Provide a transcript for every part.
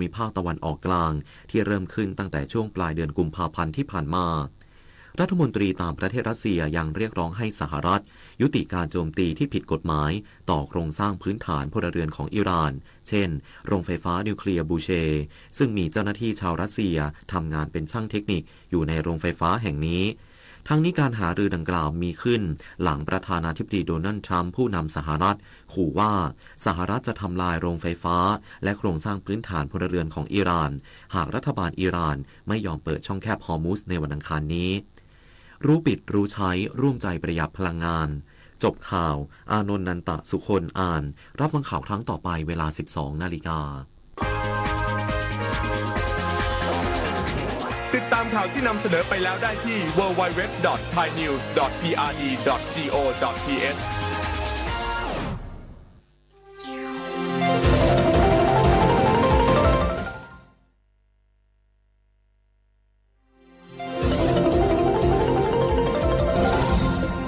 ภูมิภาคตะวันออกกลางที่เริ่มขึ้นตั้งแต่ช่วงปลายเดือนกุมภาพันธ์ที่ผ่านมา รัฐมนตรีต่างประเทศรัสเซียยังเรียกร้องให้สหรัฐยุติการโจมตีที่ผิดกฎหมายต่อโครงสร้างพื้นฐานพลเรือนของอิหร่าน เช่น โรงไฟฟ้านิวเคลียร์บูเช ซึ่งมีเจ้าหน้าที่ชาวรัสเซียทำงานเป็นช่างเทคนิคอยู่ในโรงไฟฟ้าแห่งนี้ ทั้งนี้การหารือดังกล่าวมีขึ้นหลังประธานาธิบดีโดนัลด์ทรัมป์ผู้นำสหรัฐ ขู่ว่าสหรัฐจะทำลายโรงไฟฟ้าและโครงสร้างพื้นฐานพลเรือนของอิหร่าน หากรัฐบาลอิหร่านไม่ยอมเปิดช่องแคบฮอร์มุซในวันอังคารนี้ รู้บิดรู้ใช้ร่วมใจประหยัดพลังงาน จบข่าว อานนท์ นันตะสุคน อ่าน รับฟังข่าวครั้งต่อไปเวลา สิบสองนาฬิกา ติดตามข่าวที่นำเสนอไปแล้วได้ที่ ดับเบิลยู ดับเบิลยู ดับเบิลยู ดอท ไทยนิวส์ ดอท พีอาร์ดี ดอท จี โอ ดอท ที เอช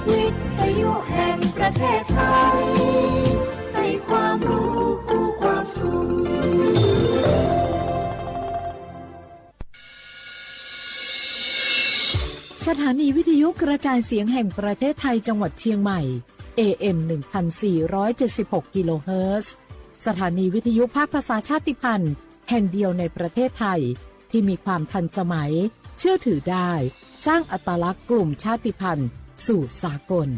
วิทยุแห่งประเทศไทย ให้ความรู้คู่ความสุข สถานีวิทยุกระจายเสียงแห่งประเทศไทยจังหวัดเชียงใหม่ เอ เอ็ม หนึ่งพันสี่ร้อยเจ็ดสิบหก กิโลเฮิรตซ์ สถานีวิทยุภาคภาษาชาติพันธุ์แห่งเดียวในประเทศไทย ที่มีความทันสมัย เชื่อถือได้ สร้างอัตลักษณ์กลุ่มชาติพันธุ์สู่สากล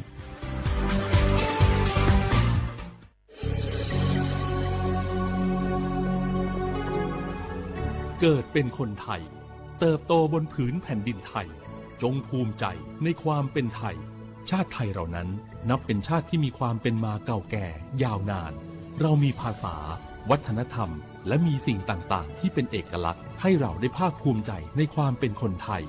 เกิดเป็นคนไทย เติบโตบนผืนแผ่นดินไทย จงภูมิใจในความเป็นไทย ชาติไทยเรานั้นนับเป็นชาติที่มีความเป็นมาเก่าแก่ยาวนาน เรามีภาษา วัฒนธรรม และมีสิ่งต่างๆ ที่เป็นเอกลักษณ์ ให้เราได้ภาคภูมิใจในความเป็นคนไทย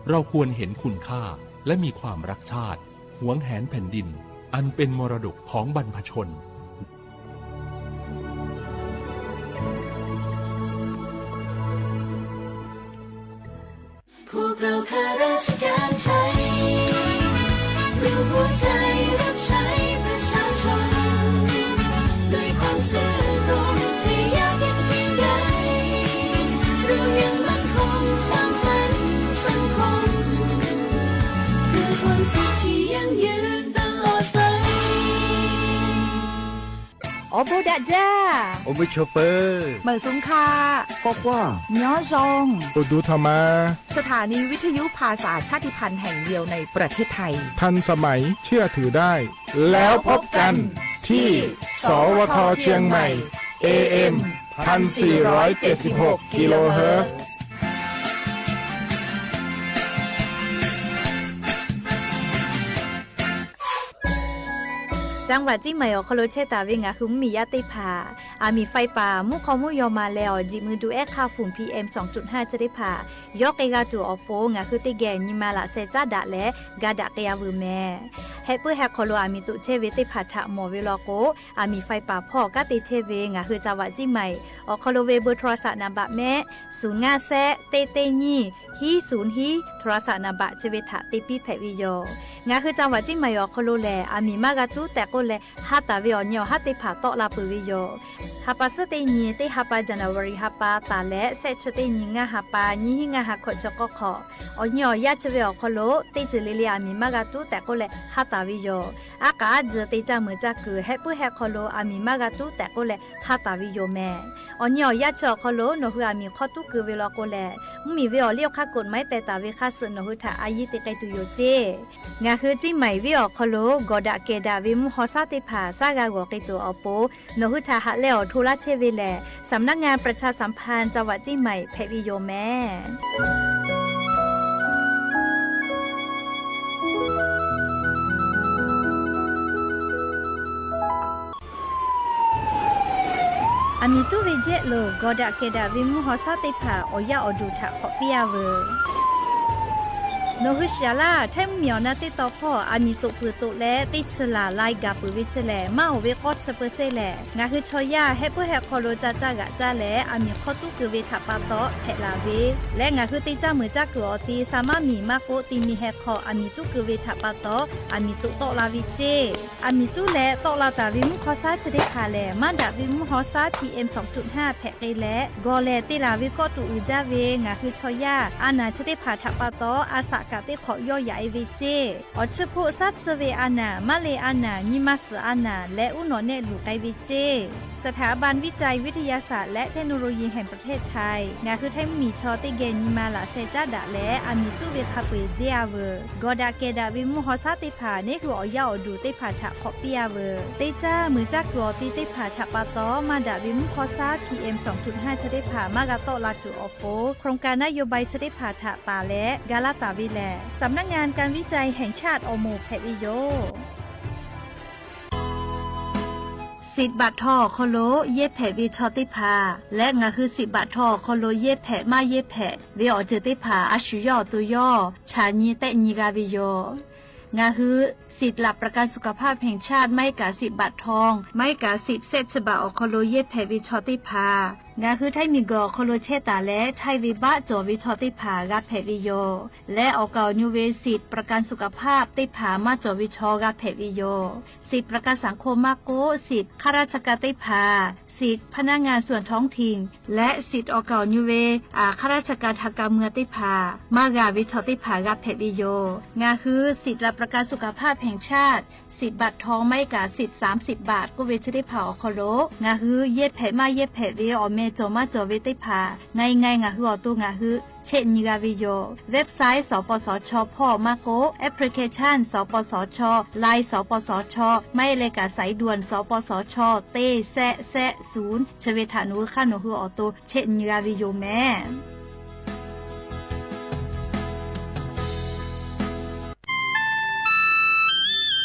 เราควรเห็นคุณค่า และมีความรักชาติ หวงแหนแผ่นดิน อันเป็นมรดกของบรรพชน พวกเราข้าราชการไทย รวมหัวใจรับใช้ประชาชน ด้วยความซื่อตรง จะยากเย็นเพียงใด เรายังมั่นคงสร้างสรรค์สังคม เพื่อความสุขที่ยั่งยืนตลอดไป Awˬ bon daꞈ jaˇ. Awˬ bon chaw peuˬ. Meunˍ suhˍ hkaꞈ. K'awꞈ k'oˆ. Nyoˉ zawˇ. Awˬ duˬ htaꞈ ma. สถานีวิทยุภาษาชาติพันธุ์แห่งเดียวในประเทศไทย ทันสมัย เชื่อถือได้ แล้วพบกันที่ สวท เชียงใหม่ เอ เอ็ม พันสี่ร้อยเจ็ดสิบหก กิโลเฮิรตซ์ จังหวัดเชียงใหม่ awˬ hk'aw lo chehˇ taˍ ve ngaˬ hui mvuhˇmiˬ yaˇ teˇ hpaˍ, aˬ miˍ ไฟป่า mvuhˇ hk'aw mvuhˇ yaw ma leh awˬ jeꞈ mui du ehˉ hk'aˇ ฝุ่น PM สองจุดห้า chi teˇ hpaˍ yawˇ k'ai g'a tuˬ awˬ pon ngaˬ hui teˇ geh nyi ma laꞈ sheh caˉ daꞈ leh ga daꞈ k'ai-a veuˬ mehˍ. Heh puiˉ heh hk'aw lo aˬ miˍ toꞈ chehˇ ve teˇ hpaˍ htaꞈ mawˬ ve law k'o, aˬ miˍ ไฟป่า hpawˇ kanˉ te chehˇ ve ngaˬ hui จังหวัดเชียงใหม่ awˬ hk'aw lo ve เบอร์โทรศัพท์ นับบัตร mehˆ, suhˍ ngaˇ shehˆ teˇ teˇ nyiˇ hiˉ suhˍ hiˉ โทรศัพท์ นับบัตร chi ve htaꞈ te piˇ hpehꞈ ve yoˬ. Ngaˬ hui จังหวัดเชียงใหม่ awˬ hk'aw lo lehˬ, aˬ miˍ maˇ g'a tuˉ tehꞈ k'oˆ leh ha taˍ ve awˬ nyi awˬ haˉ teˇ hpaˍ tawˆ la peuˬ ve yoˬ. Ha pa suhˉ teˇ nyi teˇ ha pa, January ha pa taˍ leh shehˆ chi teˇ nyi ngaˇ ha pa, nyiˇ hiˉ ngaˇ ha hkawꞈ chi k'awˇ hk'awꞈ, awˬ nyi awˬ yaˇ chi ve awˬ hk'aw lo teˇ ceuˬ le le aˬ miˍ maˇ g'a tuˉ tehꞈ k'oˆ leh ha taˍ ve yoˬ. Aˉ k'aˉ aˉ tcuh te caˇ meuꞈ caˇ kuiˬ heh puiˉ heh hk'aw lo aˬ miˍ maˇ g'a tuˉ tehꞈ k'oˆ leh ha taˍ ve yoˬ mehˍ. Awˬ nyi awˬ yaˇ chi awˬ hk'aw lo nawˬ hui aˬ miˍ hk'aw tuˉ keu ve law k'o lehˬ, mvuhˇmiˬ ve awˬ liˇ awˬ hk'aˇ กฎหมาย teh taˍ ve hk'aˇ suh nawˬ hui htaꞈ a yiˇ te k'ai tuˬ yoˬ ceˇ. Ngaˬ hui Ciˇ Maiˍ venˇ awˬ hk'aw lo gawˬ daꞈ kehˬ daꞈ ve mvuhˇ haw shaˉ teˇ hpaˍ shaˉ g'a g'awˬ k'ai tuˬ awˬ pon, nawˬ hui htaꞈ haꞈ leh awˬ hto laˇ chehˇ ve lehˬ, สำนักงานประชาสัมพันธ์จังหวัดเชียงใหม่ hpehꞈ ve yoˬ mehˍ. Aˬ miˍ tuˉ ve jehˆ lo gawˬ daꞈ kehˬ daꞈ ve mvuhˇ haw shaˉ teˇ hpaˍ awˬ yaˇ awˬ duˬ htaꞈ hk'awꞈ piˇ-a veuˬ. Nawˬ hui shiˍ laˇ, htaiˇ mvuhˇmiˬ awˬ na teˇ taw hpawˇ aˬ miˍ toꞈ peuˬ toꞈ leh teˇ chi laˬ lai gaˬ peuˬ ve chi lehˬ, maˇ oˬ ve k'awˇ chi peuˬ seˇ lehˬ, ngaˬ hui chaw yaˇ heh puiˉ heh hk'aw lo ca caˇ g'aꞈ caˇ leh, aˬ miˍ hk'awˇ tuˉ keu ve htaꞈ pa taw hpehꞈ laˬ ve leh, ngaˬ hui teˇ caˇ meunˍ caˇ kuiˬ awˬ ti sa maˇ miˬ maˇ k'oˆ, ti mi heh hk'aw aˬ miˍ tuˉ keu ve htaꞈ pa taw, aˬ miˍ toꞈ tawˆ la ve ceˇ. Aˬ miˍ tuˉ leh tawˆ la taˍ ve mvuhˇ hk'aw saˉ chi teˇ hpaˍ lehˬ, maˇ daꞈ ve mvuhˇ hk'aw saˉ P M sawˍ tuꞈ hnaˇ hpehꞈ k'ai leh, gawˬ lehˬ te laˬ ve kawˆ tuꞈ uiˍ jaˇ ve ngaˬ hui chaw yaˇ a naˬ chi teˇ hpaˍ htaꞈ pa taw, a saꞈ kaꞈ teˇ hk'awꞈ yawˇ yaꞈ e ve ceˇ. Awˬ chi hpoˆ saˉ chi ve a naˬ, maˇ le a naˬ, nyi ma suhˍ a naˬ leh uˉ nawꞈ nehˆ luˬ k'ai ve ceˇ. สถาบันวิจัยวิทยาศาสตร์และเทคโนโลยีแห่งประเทศไทย ngaˬ hui htaiˇ mvuhˇmiˬ chaw teˇ geh nyi ma laꞈ sheh caˉ daꞈ leh, aˬ miˍ tuˉ ve hk'a peu-eˬ jeˇ a veuˬ. Gawˬ daꞈ kehˬ daꞈ ve mvuhˇ hk'aw saˉ teˇ hpaˍ neˇ hui awˬ yaˇ awˬ duˬ teˇ hpaˍ htaꞈ hk'awꞈ piˇ a veuˬ. Teˇ caˇ meunˍ caˇ kuiˬ awˬ ti teˇ hpaˍ htaꞈ pa taw, maˇ daꞈ ve mvuhˇ hk'aw saˉ P M sawˍ tuꞈ hnaˇ chi teˇ hpaˍ maˇ g'a tawˆ la tuˬ awˬ pon, โครงการนโยบาย chi teˇ hpaˍ htaꞈ taˍ leh ga laˇ taˍ ve lehˬ, สำนักงานการวิจัยแห่งชาติ awˬ moˍ hpehꞈ ve yoˬ. Siꞈ baꞈ htaw awˬ hk'aw lo yehˇ hpehꞈ ve chaw teˇ hpaˍ leh, ngaˬ hui siꞈ baꞈ htaw awˬ hk'aw lo yehˇ hpehꞈ maˇ yehˇ hpehꞈ ve awˬ ceuˬ teˇ hpaˍ a shu yawˇ awˬ to yawˇ chaꞈ nyi tehˆ nyi g'a ve yoˬ. Ngaˬ hui สิทธิ์หลักประกันสุขภาพแห่งชาติ maˇ heˆ kaꞈ สิทธิ์ maˇ heˆ kaꞈ สิทธิ์ แสนฉบับ awˬ hk'aw lo yehˇ hpehꞈ ve chaw teˇ hpaˍ, ngaˬ hui htaiˇ miˬguiˬ awˬ hk'aw lo chehˇ taˍ leh htaiˇ ve baˆ cawˬ ve chaw teˇ hpaˍ g'a hpehꞈ ve yoˬ. Leh awˬ kaˍ awˬ nu ve สิทธิ์ประกันสุขภาพ teˇ hpaˍ maˇ cawˬ ve chaw g'a hpehꞈ ve yoˬ. สิทธิ์ประกันสังคม maˇ k'oˆ, สิทธิ์ ข้าราชการ teˇ hpaˍ, สิทธิ์ พนักงานส่วนท้องถิ่น leh สิทธิ์ awˬ kaˍ awˬ nu ve ข้าราชการทางการเมือง teˇ hpaˍ maˇ g'a ve chaw teˇ hpaˍ g'a hpehꞈ ve yoˬ. Ngaˬ hui สิทธิ์หลักประกันสุขภาพแห่งชาติ สิทธิ์บัตรทอง maˇ heˆ kaꞈ สิทธิ์ สามสิบบาท k'oˆ ve chi teˇ hpaˍ awˬ hk'aw lo ngaˬ hui yehˇ hpehꞈ maˇ yehˇ hpehꞈ ve awˬ meh cawˬ maˇ cawˬ ve teˇ hpaˍ, ngaˬ ngaˬ ngaˬ hui awˬ to ngaˬ hui chehˆ nyi g'a ve yoˬ. Website สปสช hpawˇ maˇ k'oˆ, application สปสช, Line สปสช, maˇ heˆ leh kaꞈ สายด่วน สปสช teˇ แสน แสน ศูนย์ chi ve htaꞈ nawˬ hui hk'aˇ nawˬ hui awˬ to chehˆ nyi g'a ve yoˬ mehˍ.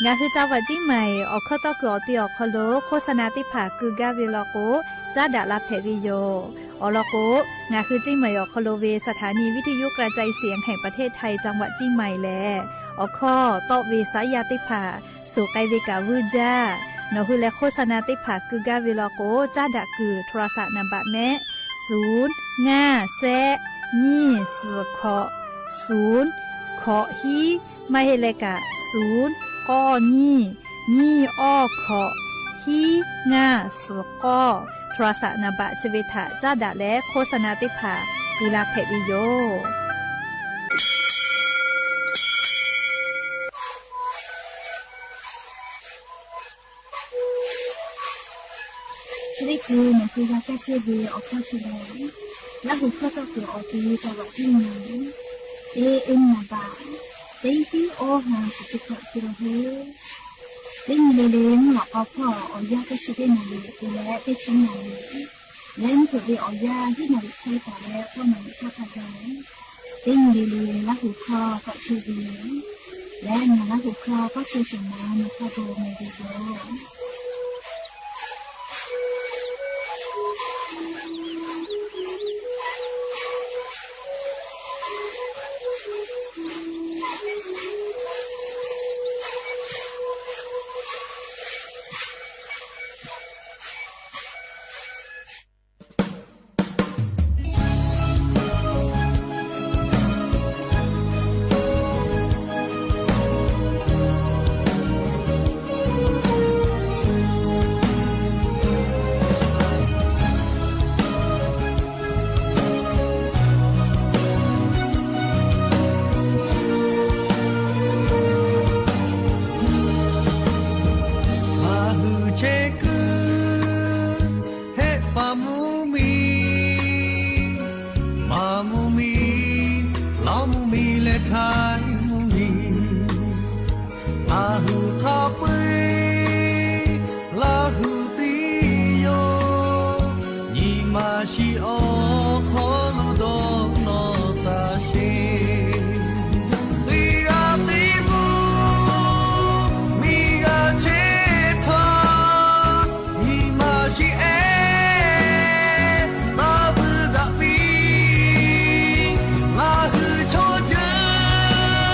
Ngaˬ hui จังหวัดเชียงใหม่ awˬ hkawˇ tawˇ kuiˬ awˬ ti awˬ hk'aw lo โฆษณา teˇ hpaˍ keu gaˇ ve law k'o, caˉ daꞈ la hpehꞈ ve yoˬ. Awˬ lawn k'o, ngaˬ hui เชียงใหม่ awˬ hk'aw lo ve สถานีวิทยุกระจายเสียงแห่งประเทศไทย จังหวัดเชียงใหม่ lehˬ, awˬ hkawˇ tawˆ ve saˉ yaˇ teˇ hpaˍ suˍ k'ai ve kaꞈ vuiˇ jaˇ. Nawˬ hui leh โฆษณา teˇ hpaˍ keu gaˇ ve law k'o, caˉ daꞈ kuiˬ โทรศัพท์ นามบัตร mehˆ, ศูนย์ ห้า แสน ยี่สิบ หก ศูนย์ หก hiˉ, maˇ heˆ leh kaꞈ ศูนย์ k'awˇ ยี่ nyiˇ awˇ hkawꞈ hiˉ ngaˇ suhˍ k'awˇ โทรศัพท์ นามบัตร chi ve htaꞈ caˉ daꞈ leh โฆษณา teˇ hpaˍ keu la hpehꞈ ve yoˬ. Chi teˇ hkui nawˬ hui g'a kaˇ chehˇ ve awˬ hkawˇ chi lehˬ, Laˇ huˍ hkawˇ tawˇ kuiˬ awˬ ti จังหวัดเชียงใหม่ teˇ เอฟเอฟเอ็ม nyi baꞈ teˇ tiˉ awˇ ha shiˍ chi hk'awꞈ te la hoˬ. Teˇ nyi le le mvuhˇ lawꞈ k'aw hpawˇ awˬ yanˇ teˇ chi teˇ naˍ riˍ te leh teˇ chi naˍ riˍ, leh mvuhˇ hpeuꞈ ve awˬ yanˇ hiˉ naˍ riˍ hk'e taˍ leh k'awˇ naˍ riˍ hk'aˇ hk'a gaˬ, teˇ nyi le le Laˇ huˍ hkawˇ tawˆ chehˇ ve yoˬ. Leh ngaˬ Laˇ huˍ hkawˇ tawˆ chehˇ shawˍ ma nawˬ hk'a gaˬ mawˬ ve yoˬ. Ngaˬ hui chehˇ kuiˬ hehˆ paˍ mvuhˇ miˬ, maˍ mvuhˇ miˬ, Laˇ mvuhˇ miˬ leh Htaiˇ mvuhˇ miˬ, ngaˬ hui hk'a peu-eˬ Laˇ huˍ tiˉ yoˬ. Nyi ma shiˍ awˬ hk'aw lo dawˇ nawˬ taˇ sheˍ. Teˇ g'aˇ teˇ mvuhˇ miˬ g'a chehˇ htaˇ, nyi ma shiˍ ehˉ taˇ vuiˇ daꞈ piˇ. Ngaˬ hui chaw ceuˬ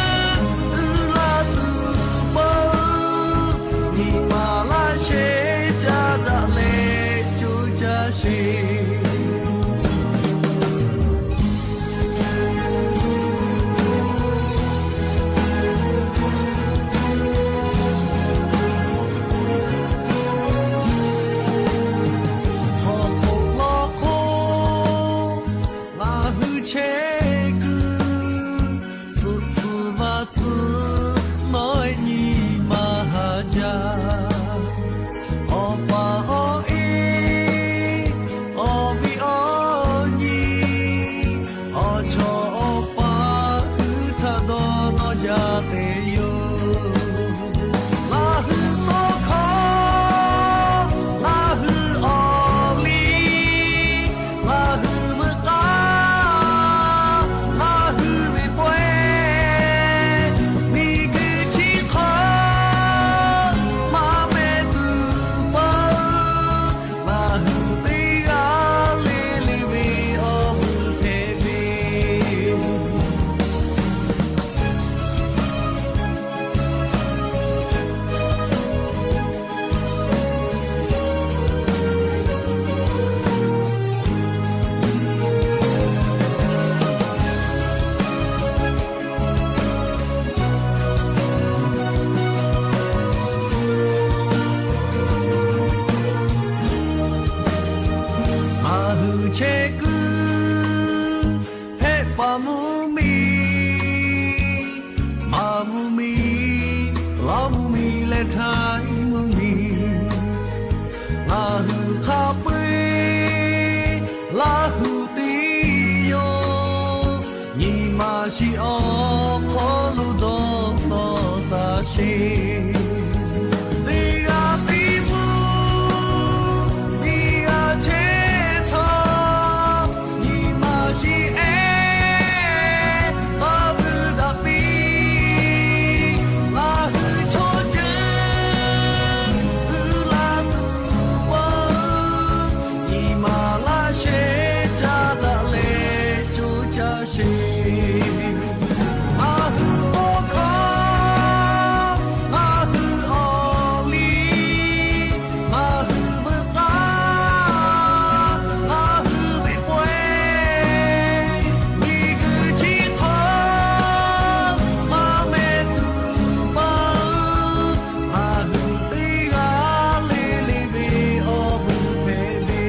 Mvuhˇ miˬ, maˇ mvuhˇ miˬ, lawˇ mvuhˇ miˬ leh htaiˍ mvuhˇ miˬ, ngaˬ hui hk'a peu-eˬ Laˇ hu teˇ yawˇ nyi ma shiˍ awˬ hk'aw lo dawˇ taˇ sheˍ. Teˇ g'aˇ teˇ mvuhˇ nyi g'a chehˇ htawˇ, nyi ma shiˍ ehˉ taˇ vuiˬ daꞈ piˇ. Ngaˬ hui chaw ceuˬ uiˍ la tuˬ pawˆ, nyi ma laˇ shehˍ caˇ daꞈ leh coˇ caˇ sheˍ. Ngaˬ hui bawˇ hkawˇ, ngaˬ hui awˬ liˇ, ngaˬ hui veuꞈ k'aˇ, ngaˬ hui ve pawehˇ, miˬguiˬ chi hk'aw maˇ meh tuˬ pawˆ, ngaˬ hui teˇ g'aˇ le le ve awˬ bon hpehꞈ le.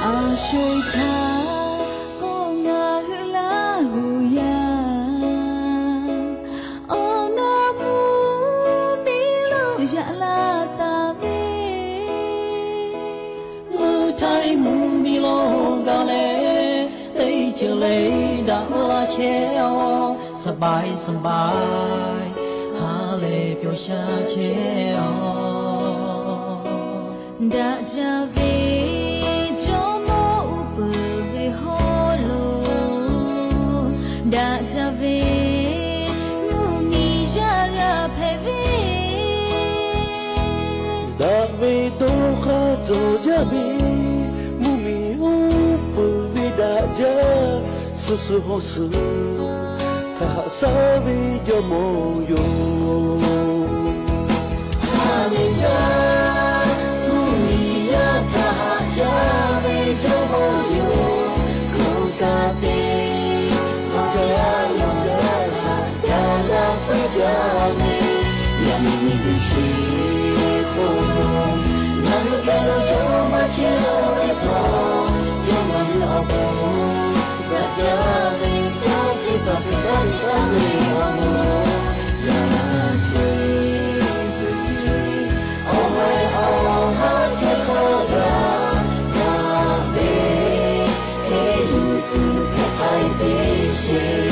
A sho-eˬ htaˇ k'o ngaˬ hui Laˇ hu yaˇ, awˬ naˍ mvuhˇ miˬ lo yaꞈ la taˍ ve, mvuhˇ htaiˍ mvuhˇ miˬ lo gaˬ leh, teˇ ceuˬ le daꞈ laˇ chehˇ-oˬ, สบาย สบาย ha lehˬ pyawˬ sha chehˇ-oˬ. Daꞈ jaˇ ve Jawˇmawˇ uˉ peunˍ ve hawˉ lo, daꞈ jaˇ ve mvuhˇ miˬ yaˇ g'a hpehꞈ ve, daꞈ ve dawˇ hk'aˇ cawˬ jaˇ ve, mvuhˇ miˬ uˉ peunˍ ve daꞈ jaˇ, suh suh hawˉ suh htaꞈ haꞈ shaˉ ve Jawˇmawˇ yoˬ. Haˍ lehˬ jaˇ, mvuhˇ miˬ yaˇ htaꞈ haꞈ jaˇ ve Jawˇmawˇ yoˬ. Hk'oˆ kaꞈ te, maˇ g'a yawˇ g'a haꞈ jaˇ g'a hpfuhˇ jaˇ ve, yaꞈ nyi nyi ve sheˍ hk'oˆ lo, ngaˬ hui hk'e lo chaw maˇ chehˇ ve chaw, yawˇ ngaˬ hui awˬ pon daꞈ jaˇ ve, yaˇ Hkriꞈ paˍ hpehꞈ taˍ ve taˇ ve awˬ moˍ, yaꞈ nyi sheˍ ve chi, awˬ meh awˬ haˉ chehˇ hk'aˇ g'a, g'a ve, heˇ yuˬ tuˬ hpehꞈ k'ai ve sheˍ.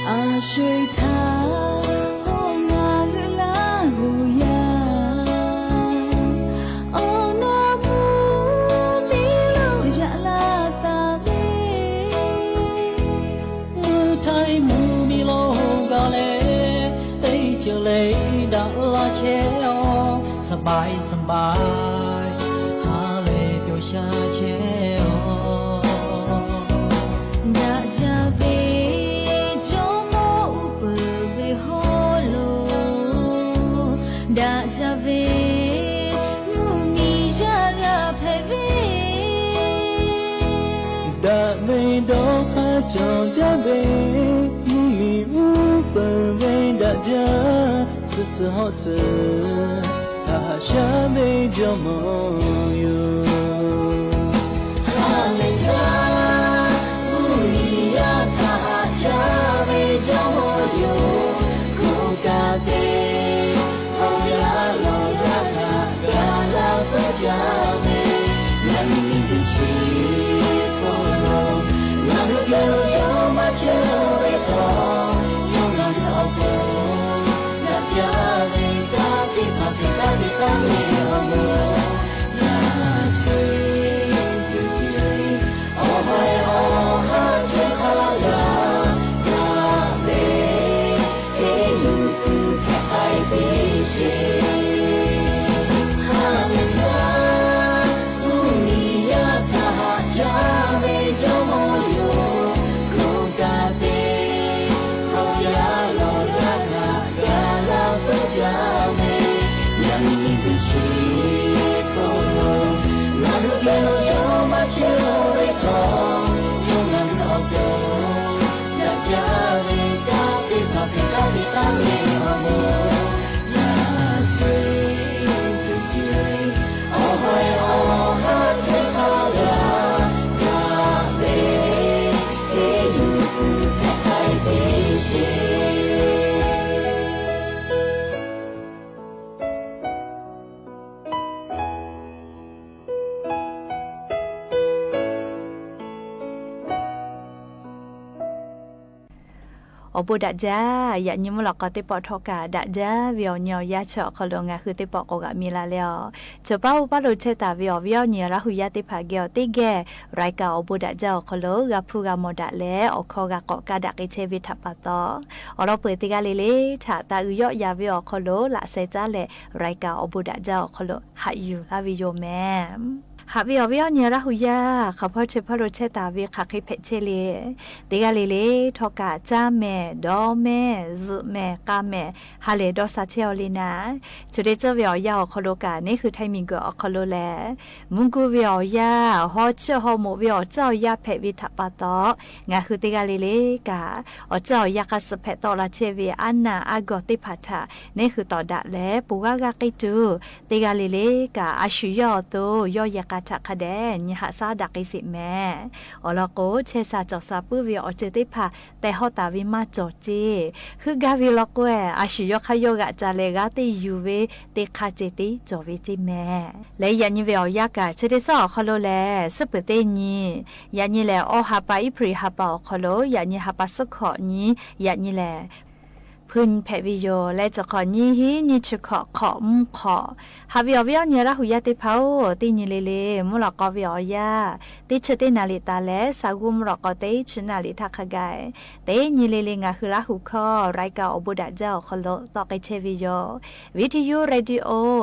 A sho-eˬ htaˇ k'o ngaˬ hui Laˇ hu yaˇ, awˬ naˍ mvuhˇ miˬ lo yaꞈ la taˍ ve, mvuhˇ htaiˍ mvuhˇ miˬ lo gaˬ leh, teˇ ceuˬ le daꞈ laˇ chehˇ-oˬ, สบาย สบาย ha lehˬ pyawˬ sha chehˇ-oˬ. Daꞈ jaˇ ve Jawˇmawˇ uˉ peunˍ ve hawˉ lo, daꞈ jaˇ ve mvuhˇ miˬ yaˇ g'a hpehꞈ ve, daꞈ ve dawˇ Aˉ cawˬ jaˇ ve, mvuhˇmiˬ uˉ peunˍ ve daꞈ jaˇ, suh tcuh hawˆ tcuh, haꞈ haꞈ shaˉ ve Jawˇmawˇ yoˬ. Haˍ lehˬ jaˇ, mvuhˇmiˬ yaˇ htaꞈ haꞈ shaˉ ve Jawˇmawˇ yoˬ. Hkunˉ kaꞈ te, awˬ yaˇ lawˬ yaˇ htaꞈ ga laˇ peuˬ jaˇ ve, yaꞈ nyi teˇ chi hk'oˆ lo, ngaˬ hui geh lo yawˇ maˇ chehˇ ve htawˇ, yawˇ ngaˬ hui awˬ pon daꞈ jaˇ ve kanˉ teˇ hpaˍ hpehꞈ taˉ ve kanˉ lehˬ awˬ moˍ yaˇ ce, awˬ hawˉ awˬ haˉ chehˇ hk'aˇ g'a, g'a ve, teˇ yuˬ tuˬ hpehꞈ k'ai piˇ sheˍ. Haˍ lehˬ jaˇ, mvuhˇmiˬ yaˇ htaꞈ haꞈ shaˉ ve Jawˇmawˇ yoˬ. Hkunˉ kaꞈ te, awˬ yaˇ lawˬ yaˇ htaꞈ ga laˇ peuˬ jaˇ ve, yaꞈ nyi teˇ chi hk'oˆ lo, ngaˬ hui geh lo yawˇ maˇ chehˇ ve htawˇ, yawˇ ngaˬ hui awˬ pon daꞈ jaˇ ve kanˉ teˇ hpaˍ hpehꞈ taˉ ve kanˉ lehˬ awˬ moˍ yaˇ ce, awˬ hawˉ awˬ haˉ chehˇ hk'aˇ g'a, g'a ve, teˇ yuˬ tuˬ hpehꞈ k'ai piˇ sheˍ. Awˬ bon daꞈ jaˇ. Yaꞈ nyi mvuhˇ lawꞈ k'aw teˇ pawˆ htawˇ kaꞈ daꞈ jaˇ ve awˬ nyi awˬ yanˇ chi awˬ hk'aw lo ngaˬ hui teˇ pawˆ k'awꞈ g'aꞈ mi la leh a, chaw paˉ oˇ paˉ lo chehˇ taˍ ve awˬ viˉ awˬ nyi Laˇ hu yaˇ teˇ hpaˍ geh awˬ teˇ geh Raiˍ kaꞈ awˬ bon daꞈ jaˇ awˬ hk'aw lo g'a hpuˇ g'a mawˬ daꞈ leh awˬ hkawˇ g'a k'awꞈ kaˇ daꞈ k'ai chehˇ ve htaꞈ pa taw, awˬ lawn peuˬ teˇ g'aˇ le le htaꞈ taˍ uiˍ yawˆ yan ve awˬ hk'aw lo laꞈ sheh caˉ leh Raiˍ kaꞈ awˬ bon daꞈ jaˇ awˬ hk'aw lo haꞈ yuˬ laˇ ve yoˬ mehˍ. Haꞈ ve awˬ viˉ awˬ nyi Laˇ hu yaˇ hk'aˬ hpawˇ chi hpawˇ lo chehˇ taˍ ve hk'aˬ hk'e hpehꞈ chehˇ le. Teˇ g'aˇ le le htawˇ kaꞈ caˇ mehˍ, dawˇ mehˍ, zuhꞈ mehˍ, k'a mehˍ, ha lehˬ dawˇ sha chehˇ aw le naˍ, chi teˇ ceuˬ ve awˬ yanˇ awˬ hk'aw lo kaꞈ neˇ hui htaiˇ miˬguiˬ awˬ hk'aw lo lehˬ, mvuhˇ guˇ ve awˬ yanˇ, haw chiˇ haw moˍ ve awˬ ceuˬ awˬ yanˇ hpehꞈ ve htaꞈ pa taw, ngaˬ hui teˇ g'aˇ le le kaꞈ awˬ ceuˬ awˬ yanˇ k'a suh hpehꞈ tawˆ la chehˇ ve aˉ naˆ aˉ gawˬ teˇ hpaˍ htaꞈ neˇ hui tawˍ daꞈ leh ponˬ g'aˇ g'aˇ k'eˇ tuˬ, teˇ g'aˇ le le kaꞈ a shu yawˇ awˬ to yawˇ yehˬ k'a htaꞈ hk'a dehꞈ nyi haꞈ shaˉ daꞈ k'ai sheˍ mehˍ. Awˬ lawn k'o, chehˇ sha cawˬ sha puiˉ ve awˬ ceuˬ teˇ hpaˍ tehˬ hawˉ taˍ ve maˇ cawˬ ceˇ. Heuˆ gaˇ ve law k'o, a shu yawˇ hk'aˇ yawˇ g'aꞈ ca leh g'aˇ teˇ yuˬ ve teˇ hk'aˇ ceh tiˉ cawˬ ve ceˇ mehˍ. Leh yaꞈ nyi ve awˬ yanˇ kaꞈ chi teˇ suhˉ awˬ hk'aw lo lehˬ, suhˉ peuˬ teˇ nyi, yaꞈ nyi lehˬ awˇ ha pa Eˇhpriˍ ha pa awˬ hk'aw lo yaꞈ nyi ha pa suhˉ hkawꞈ nyi, yaꞈ nyi lehˬ hpuiˇ nyi hpehꞈ ve yoˬ. Leh cawˬ hk'awꞈ nyiˇ hinˉ nyiˇ chi hkawꞈ hk'awꞈ mvuhˇ hk'awꞈ. Haꞈ ve awˬ viˉ awˬ nyi Laˇ hu yaˇ teˇ hpaˍ-oˬ, teˇ nyi le le mvuhˇ lawꞈ k'aw ve awˬ yanˇ teˇ chi teˇ naˍ riˍ taˍ leh, sa g'uˇ mvuhˇ lawꞈ k'aw teˇ chi naˍ riˍ htaˇ hk'a gaˬ, teˇ nyi le le ngaˬ hui Laˇ hu hkawˇ Raiˍ kaꞈ awˬ bon daꞈ jaˇ awˬ hk'aw lo tawˆ k'ai chehˇ ve yoˬ. Viˇ hteˇ yuˇ radio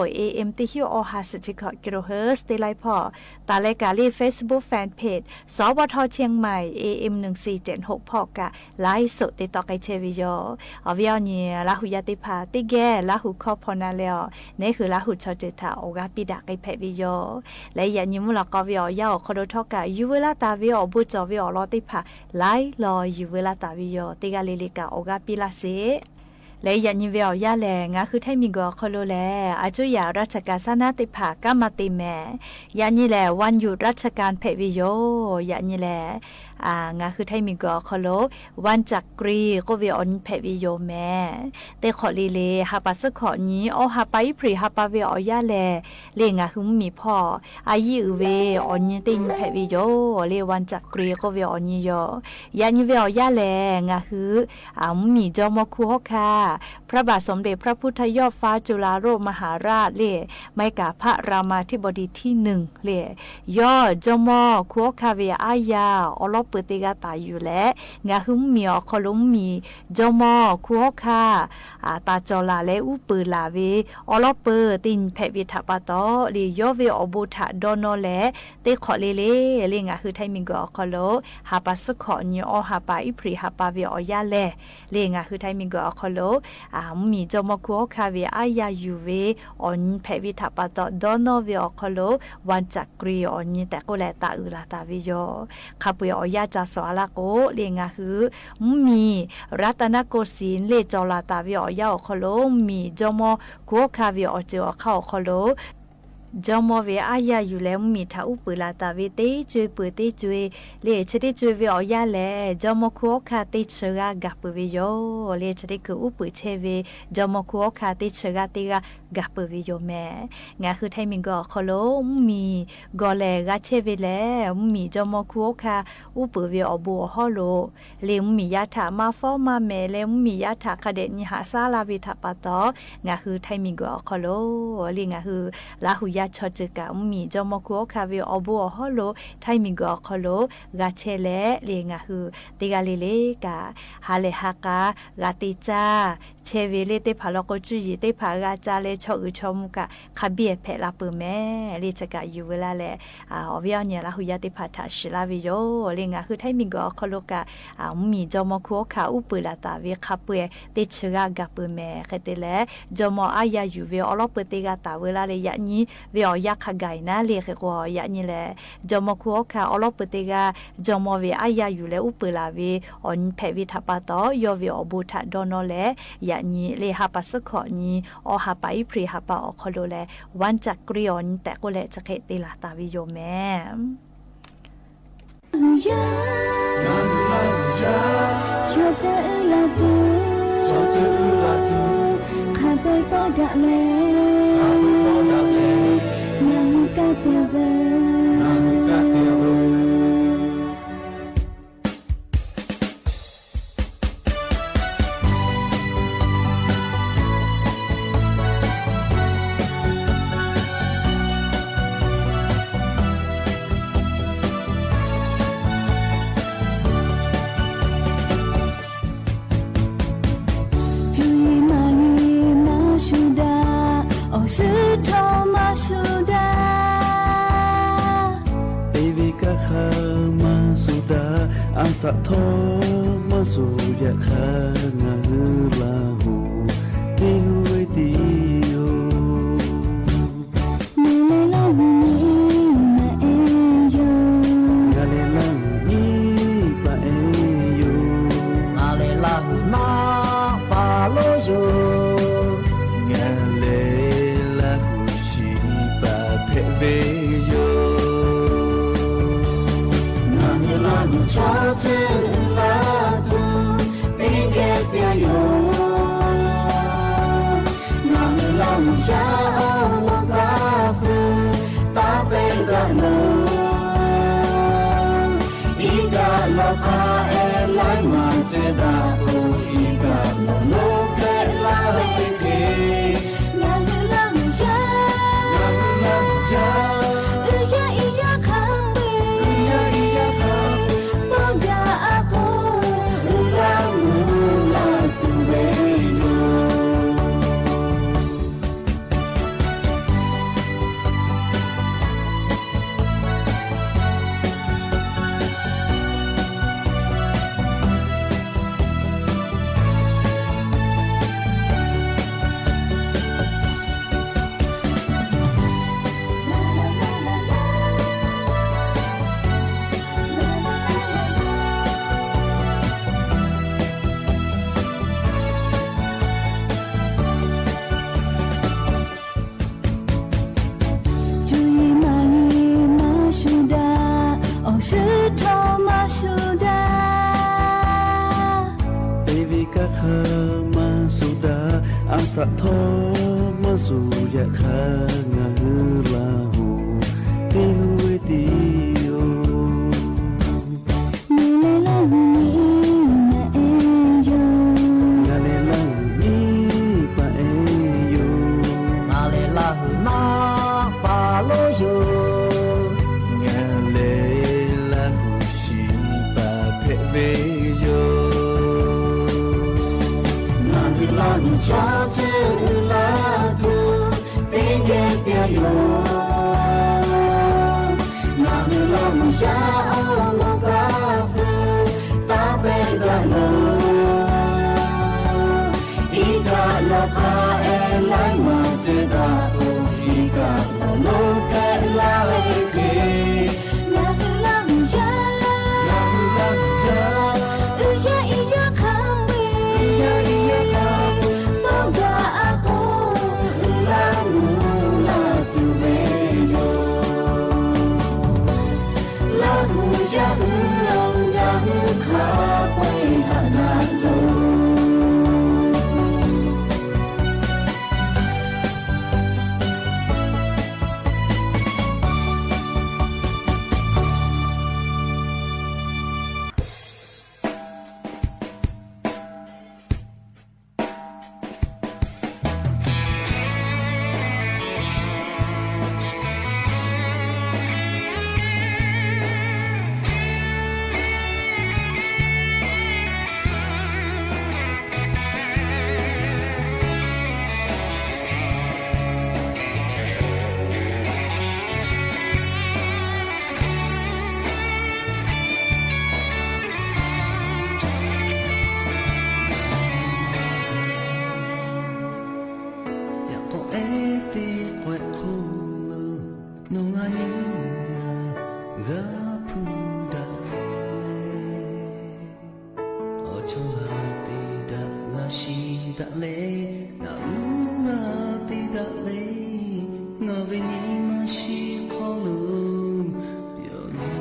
A M teˇ hinˉ awˇ ha suhˍ chi hkawꞈ kilohertz teˇ laiˉ hpawˇ taˍ leh kaꞈ le Facebook fan page สวท เชียงใหม่ A M หนึ่งสี่เจ็ดหก hpawˇ kaꞈ ไลฟ์สด te tawˆ k'ai chehˇ ve yoˬ. Awˬ viˉ awˬ nyi Laˇ hu yaˇ teˇ hpaˍ teˇ geh Laˇ hu hkawˇ hpaw na leh a, neˇ hui Laˇ hu chaw ceuˬ htaꞈ awˬ g'aˇ piˇ daꞈ k'ai hpehꞈ ve yoˬ. Leh yaꞈ nyi mvuhˇ lawꞈ k'aw ve awˬ yanˇ awˬ hk'aw lo htawˇ kaꞈ yuˬ veu laˇ taˍ ve awˬ bon cawˬ ve awˬ lawn teˇ hpaˍ laiˉ law yuˬ veu laˇ taˍ ve yoˬ. Teˇ g'aˇ le le kaꞈ awˬ g'aˇ piˇ laˇ sheˍ. Leh yaꞈ nyi ve awˬ yanˇ lehˬ, ngaˬ hui htaiˇ miˬguiˬ awˬ hk'aw lo lehˬ, a cuˇ yaꞈ ราชการ saˉ naˉ teˇ hpaˍ kanˉ maˇ te mehˍ. Yaꞈ nyi lehˬ วันหยุดราชการ hpehꞈ ve yoˬ. Yaꞈ nyi lehˬ, ngaˬ hui htaiˇ miˬguiˬ awˬ hk'aw lo วันจักรี k'oˆ ve awˬ nyi hpehꞈ ve yoˬ mehˍ. Teˇ hk'awꞈ le le ha pa suhˉ hkawꞈ nyi awˇ ha pa Eˇhpriˍ ha pa ve awˬ yanˇ lehˬ, le ngaˬ hui mvuhˇmiˬ hpawˇ a yiˇ uiˍ ve awˬ nyi teˇ nyi hpehꞈ ve yoˬ. Le วันจักรี k'oˆ ve awˬ nyi yoˬ. Yaꞈ nyi ve awˬ yanˇ lehˬ, ngaˬ hui mvuhˇmiˬ jawˇmawˇ hkunˉ hawˉ hkanˇ พระบาทสมเด็จพระพุทธยอดฟ้าจุฬาโลกมหาราช le ไมกาพระรามาธิบดีที่หนึ่ง le, yawˇ jawˇmawˇ hkunˉ hawˉ hkanˇ ve aˉ yaˇ awˬ lawˉ peuˬ teˇ g'aˇ taˍ yuˬ leh, ngaˬ hui mvuhˇmiˬ awˬ hk'aw lo mvuhˇmiˬ jawˇmawˇ hkunˉ hawˉ hkanˇ taˍ cawˬ laˬ leh uˉ peunˍ laˬ ve awˬ lawˉ peuˬ teˇ nyi hpehꞈ ve htaꞈ pa taw, le yawˇ ve awˬ bon htaꞈ dawˇ nawˇ leh, teˇ hk'awꞈ le le, le ngaˬ hui htaiˇ miˬguiˬ awˬ hk'aw lo ha pa suhˉ hkawꞈ nyi awˇ ha pa Eˇhpriˍ ha pa ve awˬ yanˇ lehˬ, le ngaˬ hui htaiˇ miˬguiˬ awˬ hk'aw lo mvuhˇmiˬ jawˇmawˇ hkunˉ hawˉ hkanˇ ve aˉ yaˇ yuˬ ve awˬ nyi hpehꞈ ve htaꞈ pa taw, dawˇ nawˇ ve awˬ hk'aw lo วันจักรี awˬ nyi tehꞈ k'oˆ leh taˍ uiˍ laˬ taˍ ve yoˬ. Hk'a peu-eˬ awˬ yaˇ ca suhˍ a laˇ k'o le, ngaˬ hui mvuhˇmiˬ รัตนโกสินทร์ le cawˬ laˬ taˍ ve awˬ yanˇ awˬ hk'aw lo, mvuhˇmiˬ jawˇmawˇ Hkunˉ hawˉ hkanˇ ve awˬ ceuˬ awˬ hk'aˇ awˬ hk'aw lo jawˇmawˇ ve aˉ yaˇ yuˬ leh mvuhˇmiˬ htaꞈ uˉ peunˍ laˬ taˍ ve teˇ co-e peuˬ teˇ co-e le, chi teˇ co-e ve awˬ yanˇ lehˬ, jawˇmawˇ Hkunˉ hawˉ hkanˇ teˇ chi g'aˇ gaˬ peuˬ ve yoˬ le. Chi teˇ hkui uˉ peunˍ chehˇ ve jawˇmawˇ Hkunˉ hawˉ hkanˇ teˇ chi g'aˇ teˇ g'aˇ gaˬ peuˬ ve yoˬ mehˍ. Ngaˬ hui Htaiˇ miˬguiˬ awˬ hk'aw lo mvuhˇmiˬ gawˬ lehˬ g'a chehˇ ve lehˬ, mvuhˇmiˬ jawˇmawˇ Hkunˉ hawˉ hkanˇ uˉ peunˍ ve awˬ bon awˬ hawˉ lo le, mvuhˇmiˬ yaˇ htaꞈ maˇ fawˉ maˇ mehˍ leh, mvuhˇmiˬ yaˇ htaꞈ hk'a dehꞈ nyi haꞈ shaˉ laˇ ve htaꞈ pa taw, ngaˬ hui Htaiˇ miˬguiˬ awˬ hk'aw lo le, ngaˬ hui Laˇ hu yaˇ chaw ceuˬ kaꞈ mvuhˇmiˬ jawˇmawˇ Hkunˉ hawˉ hkanˇ ve awˬ bon awˬ hawˉ lo Htaiˇ miˬguiˬ awˬ hk'aw lo g'a chehˇ leh le, ngaˬ hui teˇ g'aˇ le le kaꞈ ha lehˬ ha k'a g'a te caˇ chehˇ ve le, teˇ hpaˍ law k'o cuˇ yiˍ teˇ hpaˍ g'a ca leh, chaw uiˍ chaw mvuh kaꞈ hk'a biˇ hpehꞈ la peuˬ mehˍ le. Chi kaꞈ yuˬ veu laˇ leh, awˬ viˉ awˬ nyi Laˇ hu yaˇ teˇ hpaˍ htaꞈ shiˍ laˇ ve yoˬ le. Ngaˬ hui Htaiˇ miˬguiˬ awˬ hk'aw lo kaꞈ mvuhˇmiˬ jawˇmawˇ Hkunˉ hawˉ hkanˇ uˉ peunˍ laˬ taˍ ve hk'a peu-eˬ teˇ chi g'aˇ gaˬ peuˬ mehˍ. Hk'e te leh, jawˇmawˇ aˉ yaˇ yuˬ ve awˉ lawˉ peu teˇ g'aˇ taˍ veu laˇ leh, yaꞈ nyi ve awˬ yanˇ hk'a gaˬ e naˉ le. Hk'e k'o, yaꞈ nyi lehˬ, jawˇmawˇ Hkunˉ hawˉ hkanˇ awˉ lawˉ peu teˇ g'aˇ jawˇmawˇ ve aˉ yaˇ yuˬ leh uˉ peunˍ laˬ ve awˬ hpehꞈ ve htaꞈ pa taw, yawˇ ve awˬ bon htaꞈ dawˇ nawˇ leh, yaꞈ nyi le ha pa suhˉ hkawꞈ nyi awˬ ha pa Iˉhpriˍ ha pa awˬ hk'aw lo leh, วันจักรี awˬ nyi tehꞈ k'oˆ leh chi hk'e te laˬ taˍ ve yoˬ mehˍ. Chaw ceuˬ uiˍ la tuˬ, hk'a peu-eˬ pawˆ daꞈ leh, ngaˬ hui kaˇ te ve, ngaˬ hui kaˇ te ve. Cuˇ yiˍ maˇ yiˍ maˇ shuˍ daꞈ, awˬ shuˍ htawˇ maˇ shuˍ daꞈ. Teˇ ve kaˇ hk'a maˇ shuˍ daꞈ, a shaꞈ htawˇ maˇ shuˍ, yaꞈ hk'aˇ ngaˬ hui Laˇ hu teˇ g'uˇ ve tiˉ yoˬ. Ngaˬ lehˬ Laˇ hu nyi maˇ ehˉ yoˬ. Ngaˬ lehˬ Laˇ hu nyi paˍ ehˉ yoˬ. Ngaˬ lehˬ Laˇ hu naˆ paˍ lonˉ yoˬ. Ngaˬ lehˬ Laˇ hu shiˍ paˍ hpehꞈ ve yoˬ. Ngaˬ hui Laˇ hu chaw ceuˬ uiˍ la tuˬ teˇ geh te yoˬ. Ngaˬ hui Laˇ hu yaˇ awˬ moˍ kaꞈ feu taˇ pehˇ daꞈ loˬ. Iˉ kaˆ lawˬ hk'a ehˉ laiˉ maˬ ceh daꞈ k'o, iˉ kaˆ lawˬ lonˉ hpehꞈ laˇ ve hk'e, ngaˬ hui Laˇ hu yaˇ, ngaˬ hui Laˇ hu yaˇ, uiˍ yaˇ iˉ yaˇ hk'a peu-eˬ, uiˍ yaˇ iˉ yaˇ hk'a peu-eˬ pawˆ daꞈ a k'o, uiˍ la mvuh la tuˬ ve yoˬ. Cuˇ yiˍ maˇ yiˍ maˇ shuˍ daꞈ, awˬ shuˍ htawˇ maˇ shuˍ daꞈ. Teˇ ve kaˇ hk'a maˇ shuˍ daꞈ, a shaꞈ htawˇ maˇ shuˍ, yaꞈ hk'aˇ ngaˬ hui Laˇ hu teˇ g'uˇ ve tiˉ yoˬ. Ngaˬ lehˬ Laˇ hu nyi maˇ ehˉ yoˬ. Ngaˬ lehˬ Laˇ hu nyi paˍ ehˉ yoˬ. Ngaˬ lehˬ Laˇ hu naˆ paˍ lonˉ yoˬ. Ngaˬ lehˬ Laˇ hu shiˍ paˍ hpehꞈ ve yoˬ. Ngaˬ hui Laˇ hu chaw ceuˬ uiˍ la tuˬ teˇ geh te yoˬ. Ngaˬ hui Laˇ hu yaˇ awˬ moˍ kaꞈ feu taˇ pehˇ daꞈ loˬ. Iˉ kaˆ lawˬ hk'a ehˉ laiˉ maˬ ceh daꞈ k'o, iˉ kaˆ lawˬ lonˉ hpehꞈ laˇ ve hk'e, ngaˬ hui Laˇ hu yaˇ, ngaˬ hui Chaw g'a te daꞈ g'a shiˍ daꞈ le, ngaˬ uˉ g'a te daꞈ le, ngaˬ ve nyi ma shiˍ hk'aw lo yawˇ nyi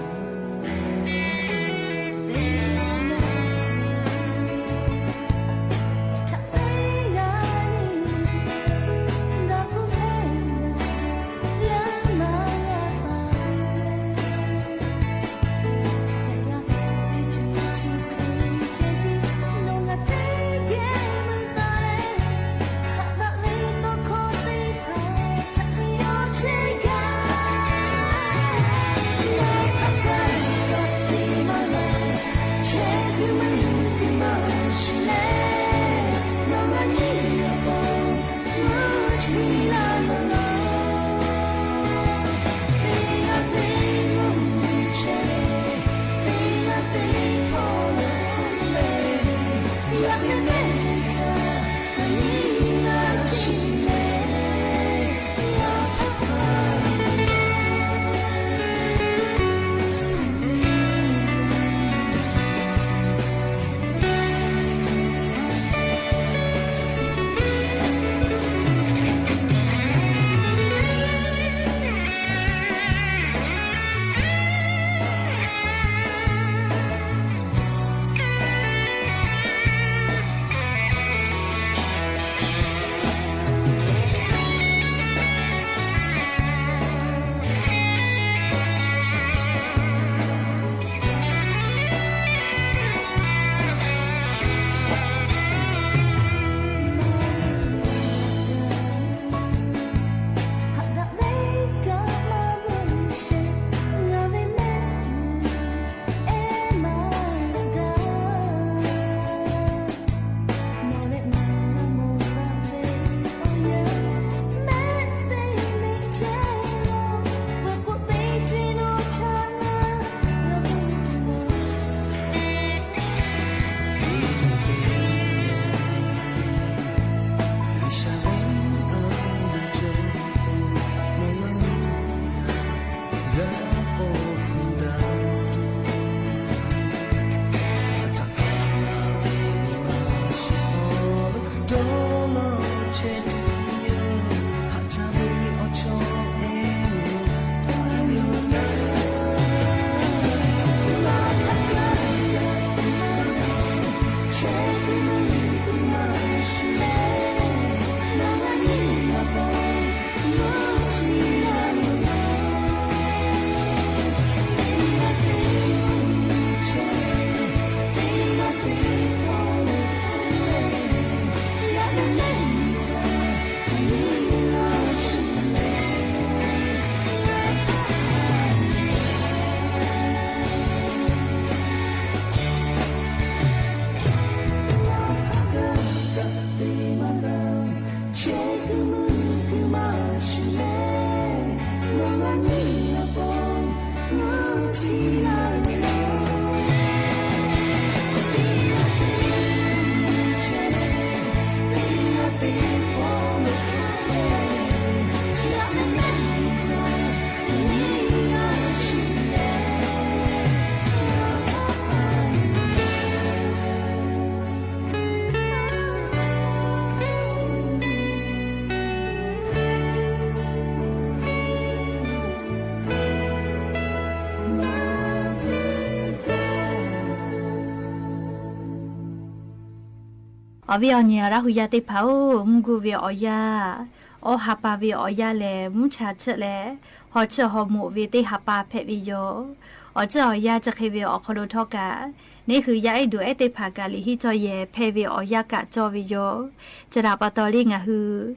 Awˬ viˉ awˬ nyi Laˇ hu yaˇ teˇ hpaˍ-oˬ, mvuhˇ guˇ ve awˬ yanˇ, awˬ ha pa ve awˬ yanˇ lehˬ mvuhˇ cha chiˆ leh, haw chiˆ haw moꞈ ve teˇ ha pa hpehꞈ ve yoˬ. Awˬ ceuˬ awˬ yanˇ chi hk'e ve awˬ hk'aw lo htawˇ kaꞈ, neˇ hui yaˇ ehˉ duˬ ehˉ teˇ hpaˍ kaꞈ liꞈ henˇ cawˇ yehˬ hpehˇ ve awˬ yanˇ kaꞈ cawˇ ve yoˬ. Chi htaꞈ pa taw leh ngaˬ hui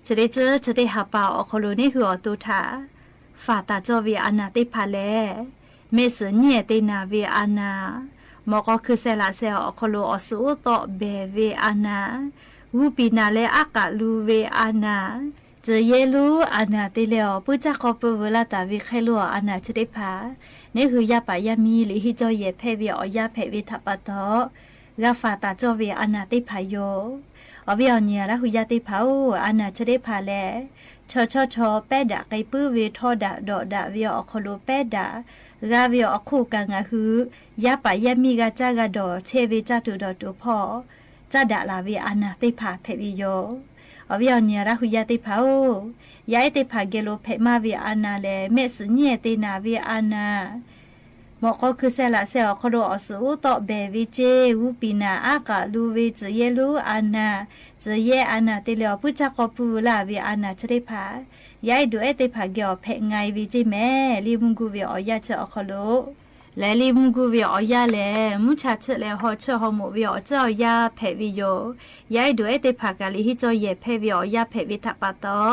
chi teˇ ceuˬ chi teˇ ha pa awˬ hk'aw lo neˇ hui awˬ to htaꞈ faˍ taˍ cawˇ ve a naˬ teˇ hpaˍ lehˬ, mehˆ suhˍ nyiˇ ehˍ te naˍ ve a naˬ, mawꞈ k'aw hkui sheh laꞈ sheh awˬ hk'aw lo awˬ suhˍ uˉ tawˆ behˬ ve a naˬ, g'uˇ piˍ naˍ leh aˉ k'aꞈ lu ve a naˬ, ceuˬ yehˇ lonˉ a naˬ te leh awˬ puiˉ caˇ hk'aw pui veu laˇ taˍ ve hk'e lo awˬ a naˬ chi teˇ hpaˍ, neˇ hui yaˇ paˍ yaˇ miˇ liꞈ henˇ cawˇ yehˬ hpehˇ ve awˬ yanˇ hpehꞈ ve htaꞈ pa taw, g'a faˍ taˍ cawˇ ve a naˬ teˇ hpaˍ yoˬ. Awˬ viˉ awˬ nyi Laˇ hu yaˇ teˇ hpaˍ-oˬ, a naˬ chi teˇ hpaˍ lehˬ, chaw chawˇ chaw pehˉ daꞈ k'ai puiˉ ve htawˇ daꞈ dawꞈ daꞈ ve awˬ hk'aw lo pehˉ daꞈ g'a ve awˬ hk'oˆ kaꞈ ngaˬ hui yaˇ paˍ yaˇ miˇ g'a caˇ g'a dawˬ chehˇ ve caˇ tuˬ dawˬ tuˬ hpawˇ caˇ daꞈ laˬ ve a naˬ teˇ hpaˍ hpehꞈ ve yoˬ. Awˬ viˉ awˬ nyi Laˇ hu yaˇ teˇ hpaˍ-oˬ, yaˇ ehˉ teˇ hpaˍ geh lo hpehꞈ maˇ ve a naˬ lehˬ, mehˆ suhˍ nyiˉ ehˍ te naˍ ve a naˬ, mawꞈ k'aw hkui seh laꞈ seh awˬ hk'aw lo awˬ suhˍ uˉ tawˆ behˬ ve ceˇ, g'uˇ piˍ naˍ aˉ k'aꞈ lu ve tcuhˬ yehˇ lonˉ a naˬ, tcuhˬ yehˇ a naˬ te leh awˬ puiˉ caˇ k'aw puiˇ laˇ ve a naˬ chi teˇ hpaˍ, yaˇ ehˉ duˬ ehˉ teˇ hpaˍ geh awˬ hpehꞈ nga e ve ceˇ mehˍ. Liˇ mvuhˇ guˇ ve awˬ yanˇ chi awˬ hk'aw lo lehˬ, liˇ mvuhˇ guˇ ve awˬ yanˇ lehˬ, mvuhˇ cha chiˆ leh haw chiˆ haw moꞈ ve awˬ ceuˬ awˬ yanˇ hpehꞈ ve yoˬ. Yaˇ ehˉ duˬ ehˉ teˇ hpaˍ kaꞈ liꞈ henˇ cawˇ yehˬ hpehˇ ve awˬ yanˇ hpehꞈ ve htaꞈ pa taw,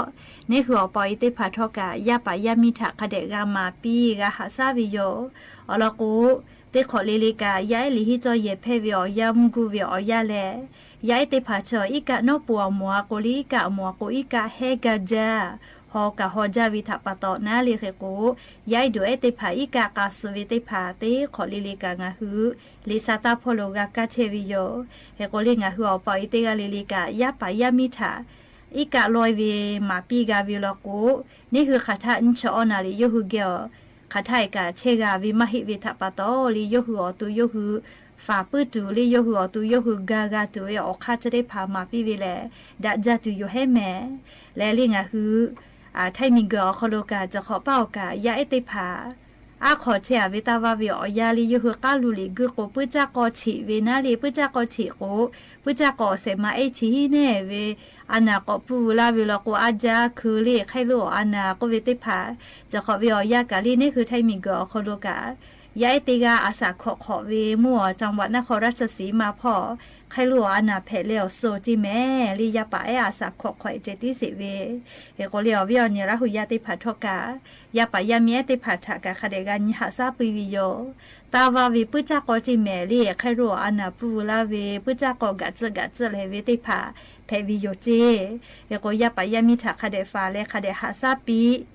neˇ hui awˬ pa awˬ e teˇ hpaˍ htawˇ kaꞈ yaˇ paˍ yaˇ miˇ htaꞈ hk'a dehꞈ g'a maˍ piˇ g'a haꞈ shaˉ ve yoˬ. Awˬ lawn k'o, teˇ hk'awꞈ le le kaꞈ yaˇ ehˉ liꞈ henˇ cawˇ yehˬ hpehˇ ve awˬ yanˇ, mvuhˇ guˇ ve awˬ yanˇ lehˬ, yaˇ ehˉ teˇ hpaˍ chi iˉ kaˆ nawˉ pon awˬ moˍ a k'o liˇ iˉ kaˆ awˬ moˍ a k'o iˉ kaˆ hehˉ gaˇ jaˇ, haw kaꞈ haw jaˇ ve htaꞈ pa taw naˉ le hk'e k'o, yaˇ ehˉ duˬ ehˉ teˇ hpaˍ iˉ kaˆ k'a suh ve teˇ hpaˍ teˇ hk'awꞈ le le kaꞈ ngaˬ hui liꞈ sa taˇ hpawˇ lo g'a kaˇ chehˇ ve yoˬ. Hk'e k'o le ngaˬ hui awˬ pa awˬ e teˇ g'aˇ le le kaꞈ yaˇ paˍ yaˇ miˇ htaꞈ iˉ kaˆ lawˇ e ve maˍ piˇ g'a ve law k'o, neˇ hui hk'aˬ htaˆ nyiˇ chi awˇ naˍ riˍ yawˇ hui geh awˬ hk'aˬ htaˆ e kaꞈ chehˇ g'a ve maˇ heˆ ve htaꞈ pa taw le, yawˇ hui awˬ to yawˇ hui faˍ puiˉ tuˬ le, yawˇ hui awˬ to yawˇ hui ga g'a tuˬ ve awˬ hk'aˇ chi teˇ hpaˍ maˍ piˇ ve lehˬ, daꞈ jaˇ tuˬ yoˬ hehˉ mehˍ. Lehˬ le ngaˬ hui htaiˇ miˬguiˬ awˬ hk'aw lo kaꞈ cawˬ hk'awꞈ paˉ awˬ kaꞈ yaˇ ehˉ teˇ hpaˍ aˉ hk'aw chehˇ a ve taˇ vaˇ ve awˬ yanˇ le yawˇ hui k'aˉ lu liꞈ guˇ k'o puiˉ caˇ k'aw cheꞈ ve naˉ le, puiˉ caˇ k'aw cheꞈ k'o, puiˉ caˇ k'aw awˬ shehˍ ma ehˉ chi hiˉ nehˇ ve a naˬ k'awꞈ puˇ vu laˇ ve law k'o, aˉ jaˇ hkui le hk'aˇ lo awˬ a naˬ k'oˆ ve teˇ hpaˍ cawˬ hk'awꞈ ve awˬ yanˇ kaꞈ le neˇ hui htaiˇ miˬguiˬ awˬ hk'aw lo kaꞈ yaˇ ehˉ teˇ g'aˇ a shaꞈ hkawꞈ hk'awꞈ ve mvuhˇ awˬ caˇ vaꞈ naˆ hk'aw raˇ chi siˍ maˇ hpawˇ hk'aˇ lo awˬ a naˬ hpehꞈ leh awˬ suhˍ ceˇ mehˍ le, yaˇ paˍ ehˉ a shaꞈ hkawꞈ hk'awꞈ e ceh tiˉ sheˍ ve. Hk'e k'o le awˬ viˉ awˬ nyi Laˇ hu yaˇ teˇ hpaˍ htawˇ kaꞈ yaˇ paˍ yaˇ miˇ ehˉ teˇ hpaˍ htaꞈ kaꞈ hk'a dehꞈ g'a nyi haꞈ shaˉ piˇ ve yoˬ. Taˇ vaˇ ve puiˉ caˇ k'aw ceˇ mehˍ le, hk'aˇ lo awˬ a naˬ puˇ vu laˇ ve puiˉ caˇ k'aw gaꞈ tcuhˆ gaꞈ tcuhˆ leh ve teˇ hpaˍ hpehꞈ ve yoˬ ceˇ. Hk'e k'o yaˇ paˍ yaˇ miˇ htaꞈ hk'a dehꞈ faˍ leh hk'a dehꞈ haꞈ shaˉ piˇ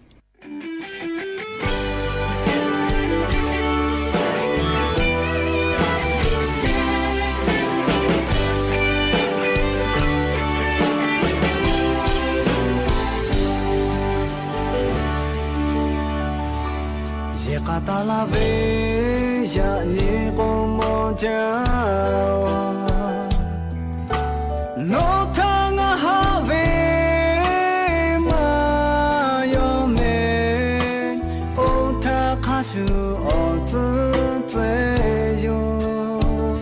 Yehˬ k'a taˍ laˇ ve yaꞈ nyi k'o mawˬ jaˇ-oˬ, nawˬ htaꞈ ngaˬ haꞈ ve maˇ yaw mehˍ. Oˇ htaˇ hk'a shuˍ awˬ tcuhˉ tcuhˉ yoˬ.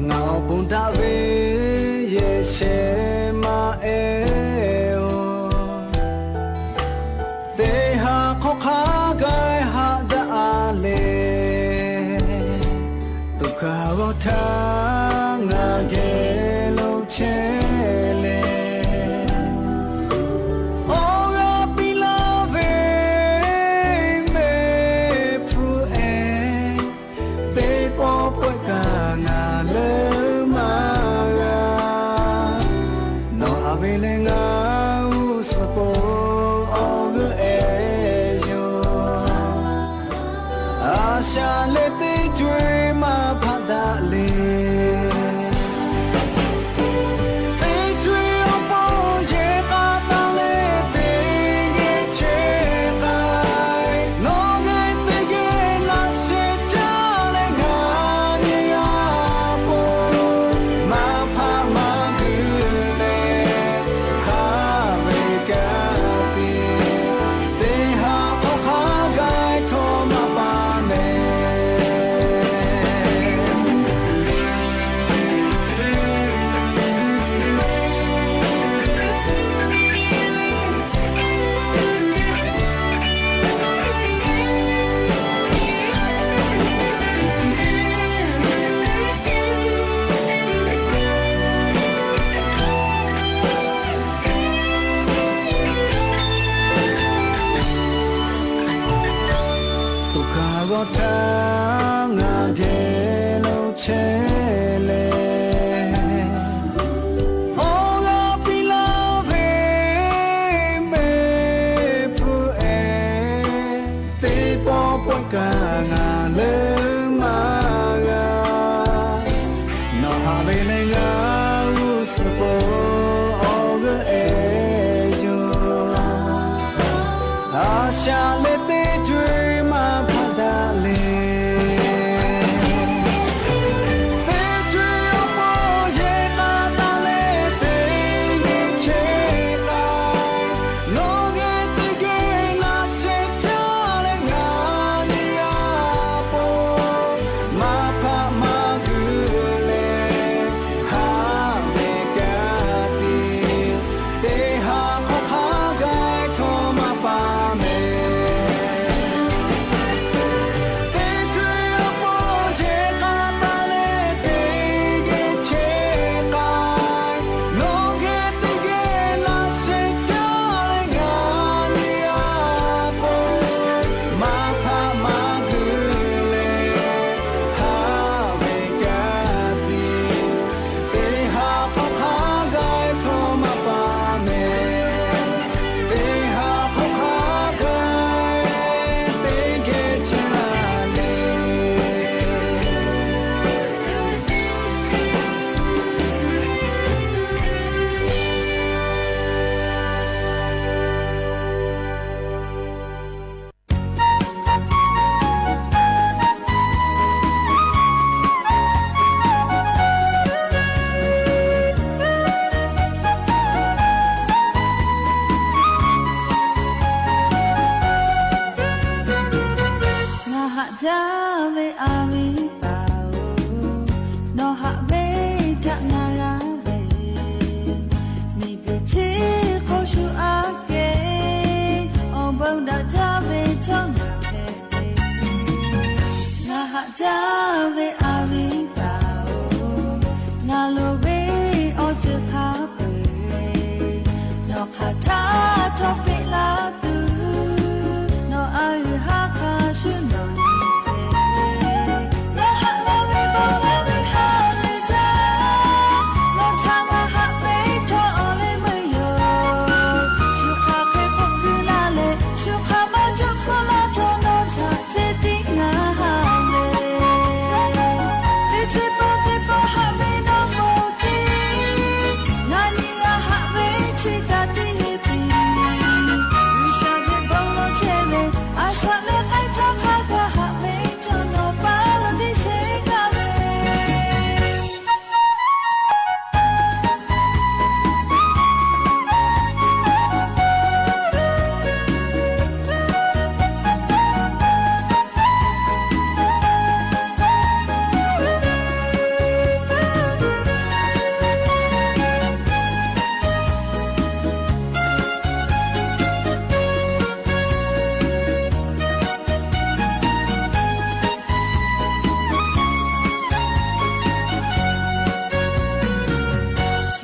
Ngaˬ awˬ pon daꞈ ve yehˬ shehˍ maˇ ehˉ-oˬ, teˇ ha hk'awꞈ hk'a gaˬ haꞈ daꞈ a le. Tuꞈ hkaˍ g'awˇ htaˇ ngaˬ geh lo chehˇ leh, awˬ g'aˇ piˇ laˇ ve mehˆ hpfuhˇ ehˉ, teˇ pawˆ pawehˇ kaꞈ ngaˬ leuˉ maˇ g'a. Nawˬ haꞈ ve leh ngaˬ g'uˇ suhˍ pon awˬ g'euˆ ehˉ yoˬ. A shaꞈ leh teˇ co-e maˇ hpaˆ daꞈ le. Teˇ co-e awˬ pon yehˬ k'a taˍ leh teˇ geh chehˇ k'ai. Nawˬ geh teˇ geh laꞈ sheh caˇ leh ngaˬ nyi g'a pon maˇ hpaˆ maˇ guiˬ leh, haˍ ve kaꞈ tiˉ teˇ ha hk'awꞈ hk'a gaˬ htawˇ maˇ pa mehˍ. Tuꞈ hkaˍ g'awˇ htaˇ ngaˬ geh lo chehˇ leh, awˬ g'aˇ piˇ laˇ ve mehˆ hpfuhˇ ehˉ, teˇ pawˆ pawehˇ kaꞈ ngaˬ leuˉ maˇ g'a. Nawˬ haꞈ ve leh ngaˬ g'uˇ suhˍ pon awˬ g'euˆ ehˉ yoˬ. A shaꞈ leh teˇ co-e maˇ hpaˆ daꞈ le. Ngaˬ loˍ ve awˬ ceuˬ hk'a peu-eˬ, nawˬ hk'aˬ htaˇ htawˇ peꞈ la tuˬ, nawˬ a uiˍ haˉ hk'a shuˍ nawˬ nyi ce. Nawˬ haꞈ la ve bon g'a ve ha lehˬ jaˇ, nawˬ htaꞈ ngaˬ haꞈ ve htawˇ awˬ leh meuˇ yoˬ. Shu hk'aˬ hk'e k'oˆ kuiˬ la leh, shu hk'aˬ maˇ juˆ hpfuhˇ la htawˇ nawˬ htaꞈ ceh tiˉ ngaˬ haꞈ ve. Teˇ ceuˬ pawˆ teˇ pawˆ haꞈ ve nawˬ k'oˆ tiˉ, ngaˬ nyi ngaˬ haꞈ ve chi kaꞈ teˇ yehˬ piˇ. G'uiˬsha ve bon lawˬ chehˇ ve, a shaꞈ leh k'ai htaˇ hk'a gaˬ haꞈ ve chaw nawˬ paˇ lo teˇ chehˇ gaˇ ve.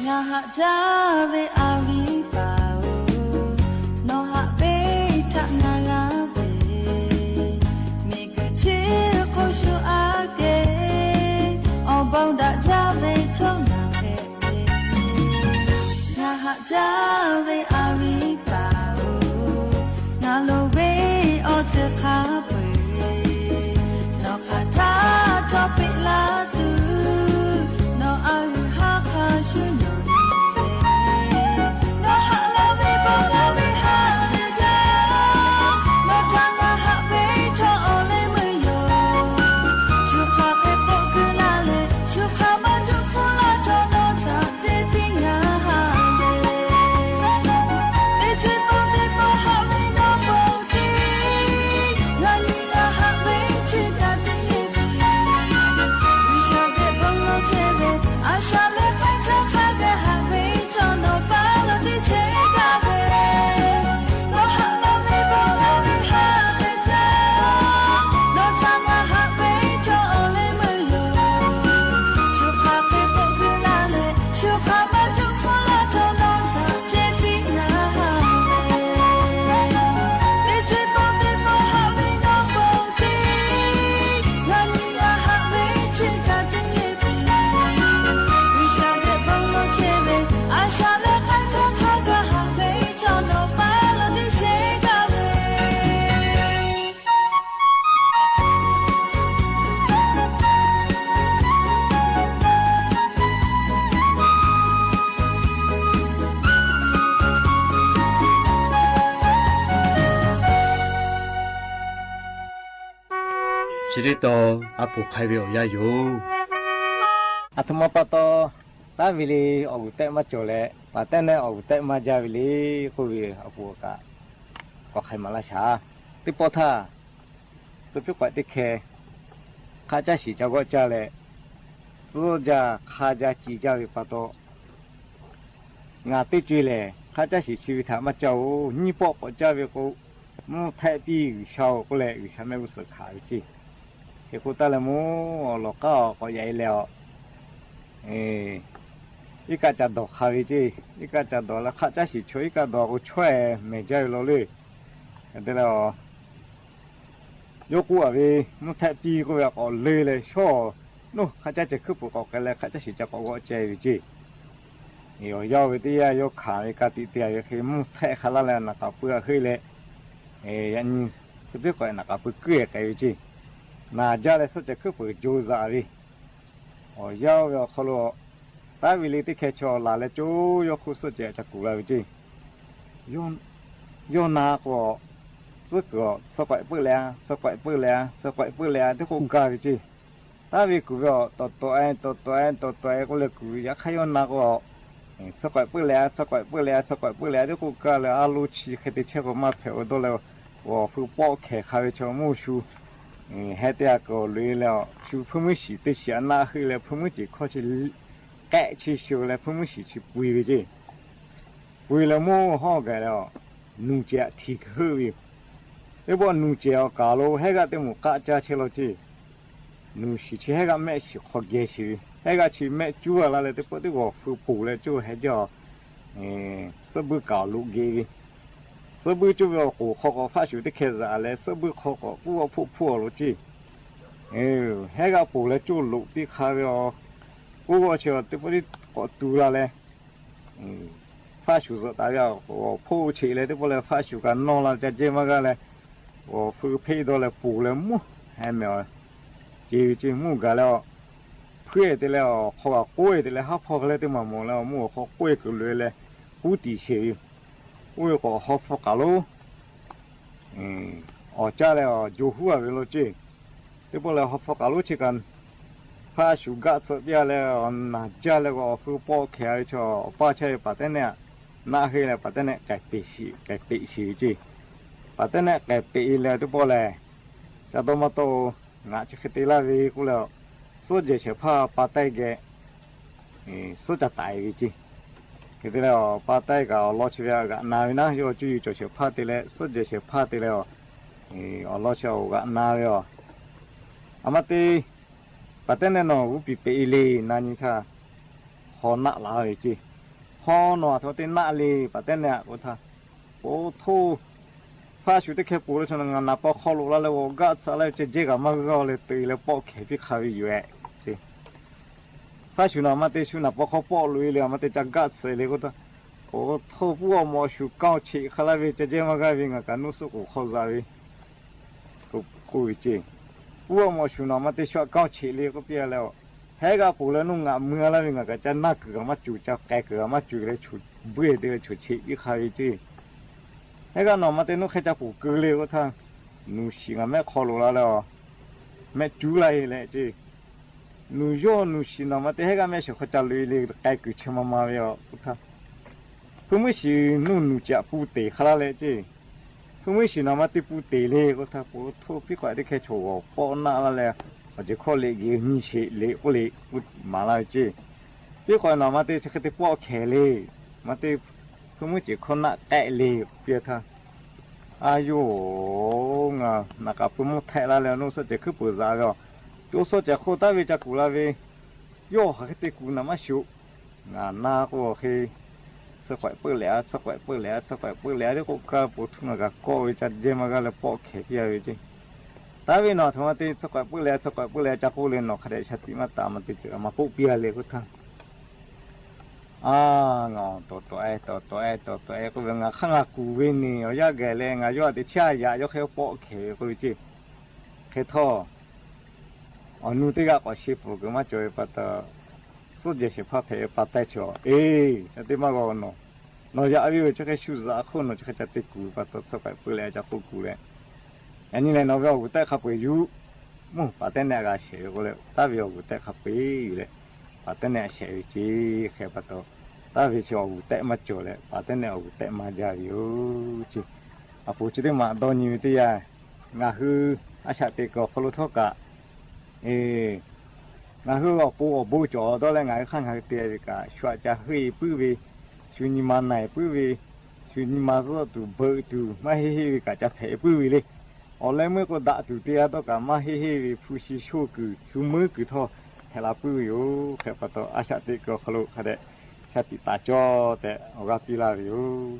Ngaˬ haꞈ jaˇ ve a viˉ paˍ-oˬ, nawˬ haꞈ ve htaꞈ ngaˬ g'a ve, miˬguiˬ chi hk'oˆ shu aꞈ kehˬ, awˬ bon daꞈ jaˇ ve chaw ngaˬ hpehꞈ ve. Ngaˬ haꞈ jaˇ ve a viˉ paˍ-oˬ, ngaˬ loˍ ve awˬ ceuˬ hk'a peu-eˬ, nawˬ hk'aˬ htaˇ htawˇ peꞈ la tuˬ, nawˬ a uiˍ haˉ hk'a shuˍ nawˬ nyi ce. Nawˬ haꞈ la ve bon g'a ve ha lehˬ jaˇ, nawˬ htaꞈ ngaˬ haꞈ ve htawˇ awˬ leh meuˇ yoˬ. Shu hk'aˬ hk'e k'oˆ kuiˬ la leh, shu hk'aˬ maˇ juˆ hpfuhˇ la htawˇ nawˬ htaꞈ ceh tiˉ ngaˬ haꞈ ve. Teˇ ceuˬ pawˆ teˇ pawˆ haꞈ ve nawˬ k'oˆ tiˉ, ngaˬ nyi ngaˬ haꞈ ve chi kaꞈ teˇ yehˬ piˇ. G'uiˬsha ve bon lawˬ chehˇ ve, a shaꞈ leh k'ai htaˇ hk'a gaˬ haꞈ ve chaw nawˬ paˇ lo teˇ chehˇ gaˇ ve. Nawˬ haꞈ la ve bon g'a ve ha lehˬ jaˇ, nawˬ htaꞈ ngaˬ haꞈ ve chaw awˬ leh meuˇ yoˬ. Shu hk'aˬ hk'e k'oˆ kuiˬ la leh, shu hk'aˬ maˇ juˆ hpfuhˇ la htawˇ nawˬ htaꞈ ceh tiˉ ngaˬ haꞈ ve. Teˇ ceuˬ pawˆ teˇ pawˆ haꞈ ve nawˬ k'oˆ tiˉ, ngaˬ nyi ngaˬ haꞈ ve chi kaꞈ teˇ yehˬ piˇ. G'uiˬsha ve bon lawˬ chehˇ ve, a shaꞈ leh k'ai htaˇ hk'a gaˬ haꞈ ve chaw nawˬ paˇ lo teˇ chehˇ gaˇ ve. Chi teˇ taw, a poˍ hk'ai ve awˬ yanˇ yoˬ. Aˬ htoꞈ ma pa taw, taˉ ve le awˬ g'uˬ tehˆ maˇ cawˬ leh, paˍ tehˉ nehˆ awˬ g'uˬ tehˆ maˇ jaˇ ve le k'oˆ ve awˬ poˍ kaꞈ k'awꞈ hk'ai maˍ laˇ shaˍ. Teˇ pawˆ htaˇ, tcuh piˉ k'awehꞈ teˇ hkeh hk'aˆ caˇ shiˍ ca g'awˆ caˇ leh, tcuhˇ jaˇ hk'a jaˇ ci jaˇ ve pa taw, ngaˬ teˇ co-e lehˬ hk'aˆ caˇ shiˍ chi ve htaꞈ maˇ caˇ-oˬ. Nyiˇ pawˆ k'awꞈ caˇ ve k'o, mvuhˇ htehˆ piˇ G'uiˬsha-oˬ k'oˆ leh G'uiˬsha mehˆ g'uˇ suhˍ hkanˍ ve ceˇ. Hk'e k'o taˇ leh mawˬ, awˬ lawˬ k'aˉ awˬ k'awꞈ yaꞈ-e leh, iˉ kaˆ ca dawˬ hk'a ve ceˇ. Iˉ kaˆ ca dawˬ leh hk'aˆ caˇ shiˍ chaw iˉ kaˆ dawˬ k'o chawehˇ mehˬ jaˇ ve law le. Hk'e te leh, yawˇ k'oˆ-a ve, mvuhˇ htehˆ piˇ k'oˆ ve k'awꞈ leuˇ leh shawˉ, nawˬ hk'aˆ caˇ ceh hkuiˉ puiˍ k'awꞈ k'ai leh hk'aˆ caˇ shiˍ ca k'awꞈ g'awˆ ceh ve ceˇ. Awˬ yanˇ oˇ ve teˇ yanˇ yawˇ hkanˍ ve ka tiꞈ te-a ve hk'e mvuhˇ htehˆ hk'a laˇ leh naˍ k'aˍ pui-a heuˆ leh, yaꞈ nyi tcuh piˉ k'awehꞈ naˍ k'aˍ pui kuiˉ-e k'ai ve ceˇ. Naˍ jaˇ leh suhˆ ceh hkuiˉ puiˍ jo zaꞈ ve, awˬ yanˇ oˇ ve awˬ hk'aw lo taˉ ve le teˇ hkeh chaw laˬ leh co yawˇ hk'oˆ suhˆ ceh ca kuˬ la ve ceˇ. Yawˇ na k'o, tcuhˉ kuiˬ-a suh k'awehꞈ peuˆ leh-a, suh k'awehꞈ peuˆ leh-a, suh k'awehꞈ peuˆ leh-a tehꞈ k'oˆ gaˇ ve ceˇ. Taˉ ve kuˬ ve awˬ tawˍ tawˍ-e, tawˍ tawˍ-e, tawˍ tawˍ-e k'oˆ leh kuˬ ve, yaꞈ hk'aˇ yawˇ na k'o, suh k'awehꞈ peuˆ leh-a, suh k'awehꞈ peuˆ leh-a, suh k'awehꞈ peuˆ leh-a tehꞈ k'oˆ gaˇ leh, a lo chi hk'e te chehˇ k'o maˇ hpehꞈ-o dawˇ leh, awˬ hpu pawˆ hkehˍ hk'a ve chaw mawˇ shu heh teˇ g'aˇ kuiˬ awˬ loꞈ-e leh, shu hpuiˇ mvuhˇ shiˍ teˇ shiˍ a naˆ heuˆ leh hpuiˇ mvuhˇ ceˬ hkawˇ chi k'ehˆ chi shu leh hpuiˇ mvuhˇ shiˍ chi pui ve ceˇ. Pui leh mawˇ hawˉ gaˬ leh, nuˬ cehˬ aꞈ htiꞈ heuˆ ve yoˬ. Teˇ pawˆ nuˬ cehˬ awˬ kaˍ lo hehˉ g'aˆ teˇ moˍ k'aˆ caˇ chehˇ law ceˇ. Nuˬ shiˍ chi hehˉ g'aˆ mehˆ shiˍ hk'aw geh shiˍ ve, Hehˉ g'aˇ chi mehˆ cuˉ a la leh teˇ pawˆ teˇ g'awˬ feu poˬ leh coˇ heh jaˇ a, suhˉ buiˇ kaꞈ awˬ loꞈ geꞈ ve, suhˉ buiˇ coˇ ve awˬ k'oˍ hk'aw k'awꞈ faˆ shuˍ teˇ hkeh zaꞈ leh suhˉ buiˇ hk'aw k'awꞈ k'oˆ g'awˇ hpoˆ hpoˆ a lo ceˇ. Hehˉ g'aˇ poˬ leh coˇ loꞈ piˇ hk'a ve a, k'oˆ g'awˇ chi teˇ pawˆ tiˉ k'awꞈ tu la leh, faˆ shuˍ zuhꞈ taˍ ve a, awˬ hpoˆ cheꞈ leh teˇ pawˆ leh faˆ shuˍ kaꞈ nawˇ la ca jehˇ maˇ g'aˇ leh, awˬ feu hpeˆ dawˇ leh poˬ leh mvuhˇ heh mehˍ a, ce ve ceˇ. Mvuhˇ gaˬ leh a, hpuiˉ-e te leh awˬ hk'aw kaꞈ k'oˆ-e te leh haˉ hpawˇ hk'e leh teˇ maˬ mawˬ leh awˬ mvuhˇ awˬ hk'aw k'oˆ-e kuiˬ loꞈ-e leh, huˉ tiˍ sheˍ ve, oˇ ve k'awꞈ haw hpfuhˇ k'aˬ lonˉ awˬ caˇ leh awˬ jo huˉ a ve lo ceˇ. Teˇ pawˆ leh haw hpfuhˇ k'aˬ lonˉ chi kaꞈ, hpaˇ shuˍ gaˆ tsuhꞈ piˇ a leh awˬ naˬ jaˇ leh k'o awˬ feu pawˆ hkehˍ a ve chaw awˬ paˇ chehˇ ve paˍ tehˉ nehˆ aꞈ naˆ henˇ leh paˍ tehˉ nehˆ k'ehˬ peꞈ shiˍ ve ceˇ. Paˍ tehˉ nehˆ k'ehˬ peꞈ leh teˇ pawˆ leh, ca dawˇ maˇ tawˆ-o, ngaˬ chi hk'e te laˇ ve k'oˆ leh, suhˉ jehˬ shehˍ hpaˇ pa taiˇ geh suhˉ ca taiˍ ve ceˇ. Hk'e te leh a, pa taiˇ kaꞈ awˬ lawn chi ve g'aꞈ na ve naˉ, yawˇ cuˇ yiˍ cawˬ shehˍ hpaˇ te leh suhˉ jehˬ shehˍ hpaˇ te leh a, awˬ lawn chi awˬ g'aꞈ na ve a. A ma te, paˍ tehˉ nehˆ nawˬ g'uˇ piˍ peꞈ-e le, na nyi htaˇ haw naˆ la ve ceˇ. Haw nawˬ aˬ htoꞈ ma te naˆ le, paˍ tehˉ nehˆ aꞈ k'oˆ htaˇ, Oˇ htoˇ, hpaˇ shuˍ teˇ hkeh poˬ leh chaw ngaˬ naˍ paw hk'aw loꞈ la leh awˬ gaˆ tsuhꞈ laˇ ve ceh jehˇ kaꞈ maˇ g'aˇ leh te leh pawˆ hkehˍ piˇ hk'a ve yoˬ-e. Hpaˇ shuˍ nawˬ aˬ ma te shu naˍ paw hk'aw pawˆ loꞈ-e le, aˬ ma te ca gaˆ tsuhꞈ le k'oˆ htaˇ, Oˇ htoˇ, puiˉ awˬ mawꞈ shuˍ kanˇ cheꞈ hk'a laˇ ve ceh jehˇ maˇ g'aˇ ve ngaˬ kaꞈ nuˇ suhˆ k'oˍ hk'aw zaꞈ ve k'oˆ ve ceˇ. Puiˉ awˬ mawꞈ shuˍ nawˬ aˬ ma te shu aꞈ kanˇ cheꞈ le k'oˆ piˇ a leh, hehˉ g'aˇ poˬ leh nuˇ ngaꞈ mui a laˇ ve ngaˬ kaꞈ ca naˇ kuiˬ kaꞈ maˇ cuˬ, ca k'ai kuiˬ kaꞈ maˇ cuˬ leh choˬ buiˇ te leh choˬ cheꞈ piˇ hk'a ve ceˇ. Hehˉ g'aˇ nawˬ aˬ ma te nuˇ hk'e ca poˬ keu le k'oˆ htaˇ, Nuˬ shiˍ ngaˬ mehˆ hk'aw loꞈ la leh a, mehˆ cuˉ laˇ e leh ceˇ. Nuˬ yawˇ nuˬ shiˍ nawˬ aˬ ma te hehˉ g'aˇ mehˆ shiˍ hk'aw ca loꞈ-e le, k'ai kuiˬ chi ma ma ve a k'oˆ htaˇ, Hpuiˇ muiˉ shiˍ nuˇ nuˬ caꞈ pun teˍ hk'a laˇ leh ceˇ. Hpuiˇ muiˉ shiˍ nawˬ aˬ ma te pun teˍ le k'oˆ htaˇ, Oˇ htoˇ, piˇ k'awꞈ teˇ hkeh chaw g'awˬ pawˆ naˆ laˇ leh, awˬ ceuˬ hkawˇ le geh nyi sheˍ le k'oˆ le k'oˆ maˍ laˇ ve ceˇ. Piˇ k'awꞈ nawˬ aˬ ma te chi hk'e te pawˆ hkehˍ le, aˬ ma te hpuiˇ muiˉ ceuˬ hkawˇ naˆ k'ehˆ le k'oˆ piˇ htaˇ, A yoˬ, ngaˬ naˬ k'aꞈ pui mvuhˇ htehˆ laˇ leh nuˇ suhˆ cehˬ hkuiˉ peuˬ zaꞈ ve a, co suhˆ cehˬ hk'oˆ taˉ ve ca kuˬ la ve, yawˇ hk'aˬ hk'e te kuˬ naˬ maˇ shiˍ-oˬ. Ngaˬ na k'o hk'e, tsuhˇ k'awehꞈ peuˆ leh a, tsuhˇ k'awehꞈ peuˆ leh a, tsuhˇ k'awehꞈ peuˆ leh a, teˇ k'oˆ kaˇ po htuˇ ngaˬ kaꞈ kawˆ ve ca jehˇ maˇ g'aˇ leh pawˆ hkehˍ piˇ a ve ceˇ. Taˇ ve nawˬ aˬ htoꞈ ma te tsuhˇ k'awehꞈ peuˆ leh a, tsuhˇ kawehꞈ peuˆ leh a ca k'oˆ le, nawˬ hk'a dehꞈ shaˍ tiꞈ maˇ taˍ, maˇ te ceuˬ maˇ k'oˆ piˇ a le k'oˆ htaˇ, A, ngaˬ tawˍ tawˍ-e, tawˍ tawˍ-e, tawˍ tawˍ-e k'oˆ ve, ngaˬ hk'aˇ ngaˬ kuˬ ve neˬ awˬ yanˇ gaˬ leh ngaˬ yawˇ aꞈ teꞈ chiˇ a yaꞈ yawˇ hk'e pawˆ hkehˍ ve k'oˆ ve ceˇ. Hk'e htawˇ, awˬ nu teˇ g'aˇ k'awꞈ sheˍ pfuhˍ kuiˬ maˇ cawˬ ve pa taw, suhˉ jehˬ shehˍ hpaˇ hpehꞈ ve pa taiˇ chi a, Eˬ, ca teˇ maˇ g'aw nawˬ, nawˬ yaꞈ ve yoˬ, chi hk'e shu zaꞈ hk'oˆ nawˬ chi hk'e ca te kuˬ ve pa taw tsuhˇ k'awehꞈ peuˆ leh a ca k'oˆ kuˬ leh, yaꞈ nyi lehˬ nawˬ ve awˬ g'uˬ tehˆ hk'a peu-eˬ yuˬ, mvuhˇ paˍ tehˉ nehˆ g'a shehˍ ve k'oˆ leh, taˇ ve awˬ g'uˬ tehˆ hk'a peu-eˬ yuˬ leh, paˍ tehˉ nehˆ shehˍ ve ceˇ. Hk'e pa taw, taˇ ve chi awˬ g'uˬ tehˆ maˇ cawˬ leh paˍ tehˉ nehˆ awˬ g'uˬ tehˆ maˇ jaˇ ve yoˬ ceˇ. Aˬ poˍ chi teˇ maˬ dawˇ nyi ve teˇ yanˇ, ngaˬ hui a shaꞈ teꞈ kuiˬ awˬ hk'aw lo htawˇ kaꞈ, ngaˬ hui awˬ pon awˬ bon cawˬ dawˇ leh ngaˬ hui hk'aˇ ngaˬ hui te ve kaꞈ shu aꞈ ca heuˆ-e puiˉ ve, shu nyi ma na-e puiˉ ve, shu nyi ma zuhˆ tuˬ beuꞈ tuˬ maˇ heˆ heˆ ve kaꞈ ca hpehꞈ puiˉ ve le. Awˬ leh meuˇ k'o daꞈ tuˬ te g'a dawˇ kaꞈ maˇ heˆ heˆ ve hpu shi shoˇ kuiˬ shu meuˉ kuiˬ htawˇ hpehꞈ la puiˉ ve yoˬ. Hk'e pa taw a shaꞈ teꞈ kuiˬ awˬ hk'aw lo hk'a dehꞈ shaˍ tiꞈ taˍ cawˇ tehꞈ awˬ g'aˇ piˇ laˇ ve yoˬ.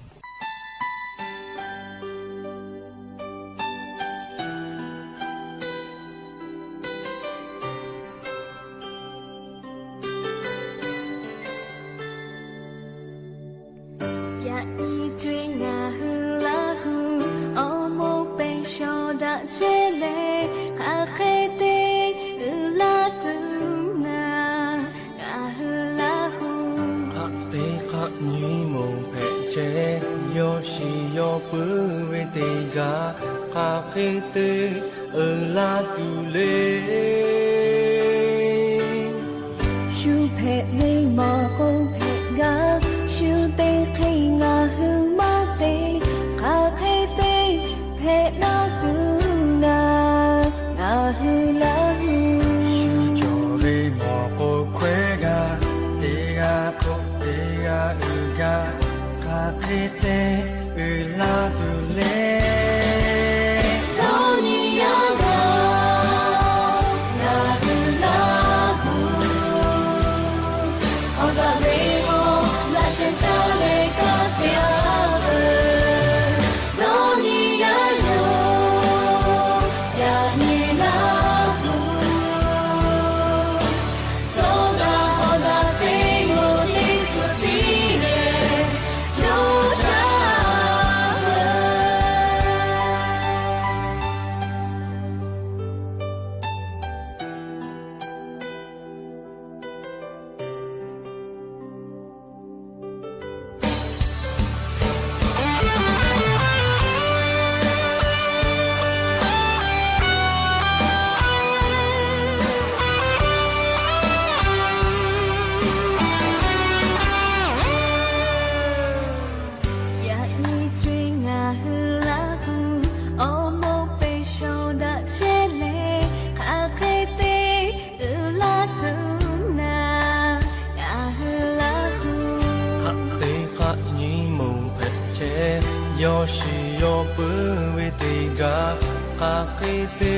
Yaꞈ nyi co-e ngaˬ hui Laˇ huˍ awˬ moˍ pehˬ shawˍ daꞈ chehˇ leh, hk'aˬ hk'e te uiˍ la tuˬ naˬ, ngaˬ hui Laˇ huˍ. Hk'aˬ te hk'aˬ nyi moˍ hpehꞈ chehˇ, yawˇ shiˍ yawˇ puiˉ ve teˇ g'aˇ hk'aˬ hk'e te uiˍ la tuˬ le. Shu hpehꞈ ve mawˬ k'o hpehꞈ gaˇ, shu te hk'e ngaˬ hui maˇ te, hk'aˬ hk'e te hpehꞈ la tuˬ naˬ, ngaˬ hui Laˇ huˍ. Shu cawˬ ve mawˬ k'o hkawehˇ gaˇ, teˇ g'aˇ k'o teˇ g'aˇ uiˍ gaˇ, hk'aˬ hk'e te uiˍ la tuˬ le. Dawˇ nyi yaˇ gaˬ, ngaˬ hui Laˇ huˍ. Yawˇ shiˍ yawˇ puiˉ ve teˇ g'aˇ, hk'aˬ hk'e te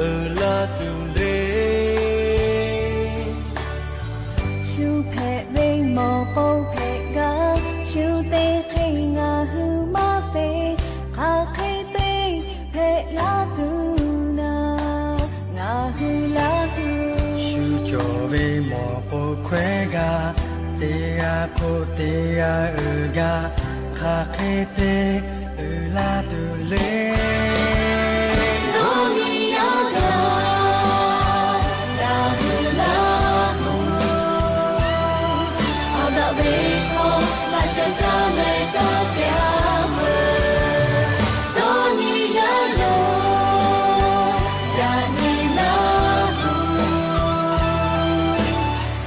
uiˍ la tuˬ le. Shu hpehꞈ ve mawˬ k'o hpehꞈ gaˇ, shu te hk'e ngaˬ hui maˇ te, hk'aˬ hk'e te hpehꞈ la tuˬ naˍ, ngaˬ hui Laˇ hu. Shu cawˬ ve mawˬ k'o hkawehˇ g'a, teˇ g'aˇ hk'oˆ teˇ g'aˇ uiˍ gaˇ, hk'aˬ hk'e te uiˍ la tuˬ le. Dawˇ nyi yaˇ gaˬ, ngaˬ hui Laˇ hu. Awˬ daꞈ ve hk'aw laꞈ sheh caˇ leh kaˇ pyaˇ ve, dawˇ nyi yaˇ yoˬ, yaꞈ nyi Laˇ hu.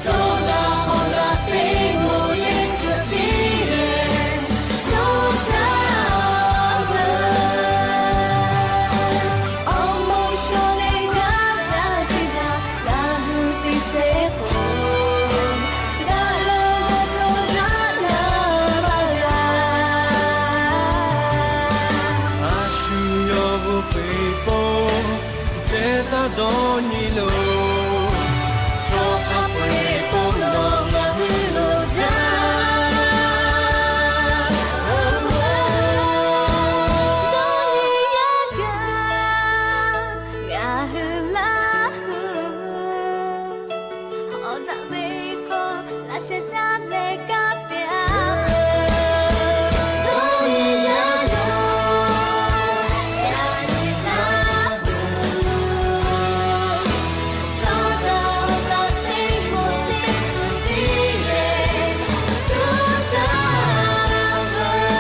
Cawˇ daꞈ hawˍ daꞈ teˇ moˍ teˇ suhˍ tiˉ leh, cawˇ caˇ ve. Awˬ moˍ shaw leh yaˇ htaˇ ceˇ htaˇ Laˇ hu teˇ chehˇ k'o, daꞈ leh g'a cawˬ daꞈ la maˇ g'a. A shu yawˇ g'oˇ peꞈ pon, ceh taˇ dawˇ nyi loˬ. Chaw hk'a peu-eˬ pon nawˬ ngaˬ hui loˍ jaˇ. Dawˇ nyi yaˇ gaˬ, ngaˬ hui Laˇ hu. Awˬ daꞈ ve hk'aw laꞈ sheh caˇ leh kaˇ pyaˇ ve, dawˇ nyi yaˇ yoˬ, yaꞈ nyi Laˇ hu. Cawˇ daꞈ hawˍ daꞈ teˇ moˍ teˇ suhˍ tiˉ leh, cawˇ caˇ ve.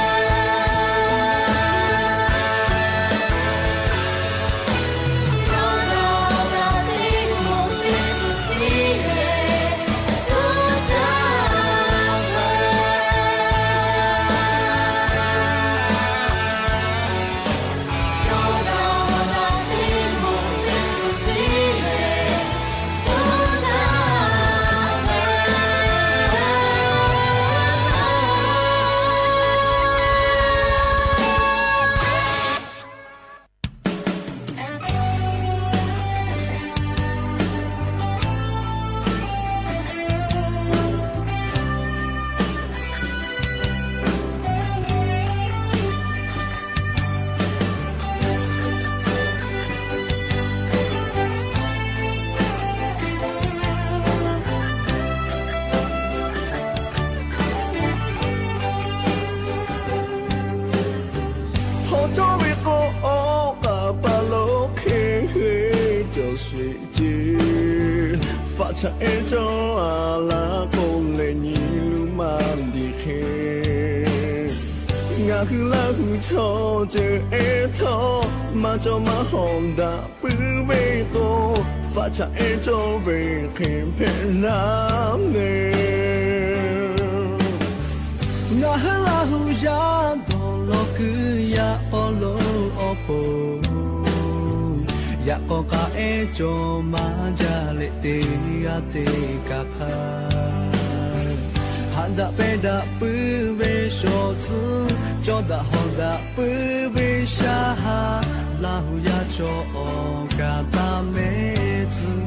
Hawˉ cawˇ ve k'o, awˬ k'aˍ paˍ lo hk'e hk'e cawˬ sheˍ ceˇ. Faˆ chaꞈ ehˉ cawˇ a laˇ k'o leh nyi luˬ maˇ diˬ hk'e, ngaˬ hui Laˇ hu chaw ceuˬ ehˉ htawˇ maˇ cawˇ maˇ hawˍ daꞈ puiˉ ve k'o, faˆ chaꞈ ehˉ cawˇ ve hk'e hpehꞈ laˇ mehˍ. Ngaˬ hui Laˇ hu yaˇ dawˬ law kuiˬ yaꞈ k'aw lo awˬ pon, yaꞈ k'aw k'a ehˉ cawˬ maˇ jaˇ leh teˇ g'aˇ teˇ kaꞈ hk'aˇ, haꞈ daꞈ pehˇ daꞈ puiˉ ve shawˍ tcuhˉ, cawˇ daꞈ hawˍ daꞈ puiˉ ve shaˉ haˉ, Laˇ hu yaˇ chaw awˬ kaꞈ taˇ mehˉ tcuh.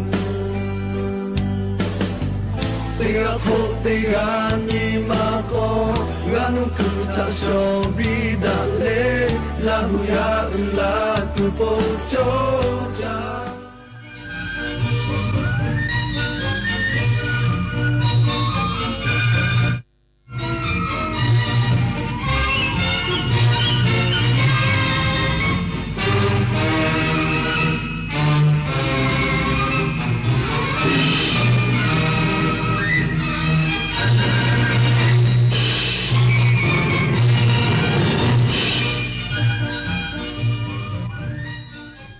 Teˇ g'aˇ hk'oˆ teˇ g'aˇ nyi ma k'aw, g'a nuˇ kuiˬ htaꞈ shawˍ biˇ daꞈ leh, Laˇ hu yaˇ uiˍ la tuˬ po cawˇ caˇ.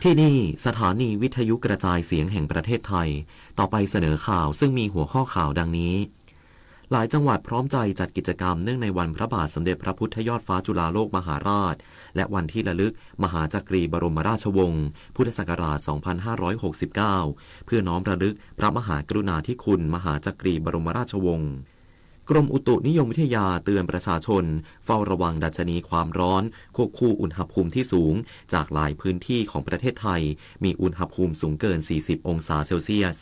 ที่นี่ สถานีวิทยุกระจายเสียงแห่งประเทศไทย ต่อไปเสนอข่าวซึ่งมีหัวข้อข่าวดังนี้ หลายจังหวัดพร้อมใจจัดกิจกรรมเนื่องในวันพระบาทสมเด็จพระพุทธยอดฟ้าจุฬาโลกมหาราช และวันที่ระลึกมหาจักรีบรมราชวงศ์ พุทธศักราช สองพันห้าร้อยหกสิบเก้า เพื่อน้อมระลึกพระมหากรุณาธิคุณมหาจักรีบรมราชวงศ์ กรมอุตุนิยมวิทยาเตือนประชาชนเฝ้าระวังดัชนีความร้อนควบคู่อุณหภูมิที่สูง จากหลายพื้นที่ของประเทศไทย มีอุณหภูมิสูงเกิน สี่สิบ องศาเซลเซียส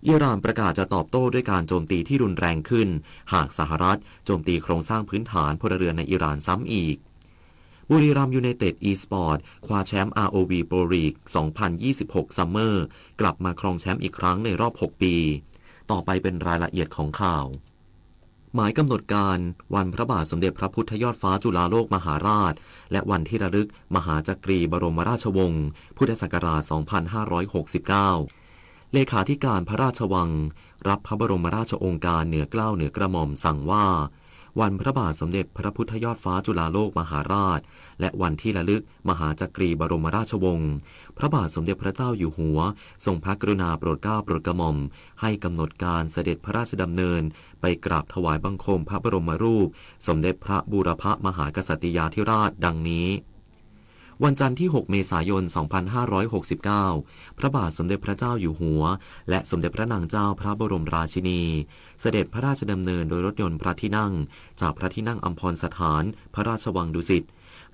อิหร่านประกาศจะตอบโต้ด้วยการโจมตีที่รุนแรงขึ้น หากสหรัฐโจมตีโครงสร้างพื้นฐานพลเรือนในอิหร่านซ้ำอีก บุรีรัมย์ยูไนเต็ดอีสปอร์ตคว้าแชมป์ อาร์โอวี Pro League สองพันยี่สิบหก Summer กลับมาครองแชมป์อีกครั้งในรอบ หก ปี ต่อไปเป็นรายละเอียดของข่าว หมายกำหนดการ วันพระบาทสมเด็จพระพุทธยอดฟ้าจุฬาโลกมหาราช และวันที่ระลึกมหาจักรีบรมราชวงศ์ พุทธศักราช สองพันห้าร้อยหกสิบเก้า เลขาธิการพระราชวัง รับพระบรมราชโองการเหนือเกล้าเหนือกระหม่อมสั่งว่า วันพระบาทสมเด็จพระพุทธยอดฟ้าจุฬาโลกมหาราช และวันที่ระลึกมหาจักรีบรมราชวงศ์ พระบาทสมเด็จพระเจ้าอยู่หัว ทรงพระกรุณาโปรดเกล้าโปรดกระหม่อม ให้กำหนดการเสด็จพระราชดำเนิน ไปกราบถวายบังคมพระบรมรูป สมเด็จพระบูรพมหากษัตริยาธิราช ดังนี้ วันจันทร์ที่ หก เมษายน สองพันห้าร้อยหกสิบเก้า พระบาทสมเด็จพระเจ้าอยู่หัว และสมเด็จพระนางเจ้าพระบรมราชินี เสด็จพระราชดำเนินโดยรถยนต์พระที่นั่ง จากพระที่นั่งอัมพรสถาน พระราชวังดุสิต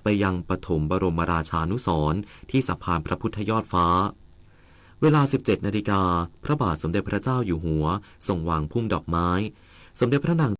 ไปยังปฐมบรมราชานุสรณ์ที่สะพานพระพุทธยอดฟ้า เวลา สิบเจ็ด นาฬิกา พระบาทสมเด็จพระเจ้าอยู่หัว ทรงวางพุ่มดอกไม้ สมเด็จพระนาง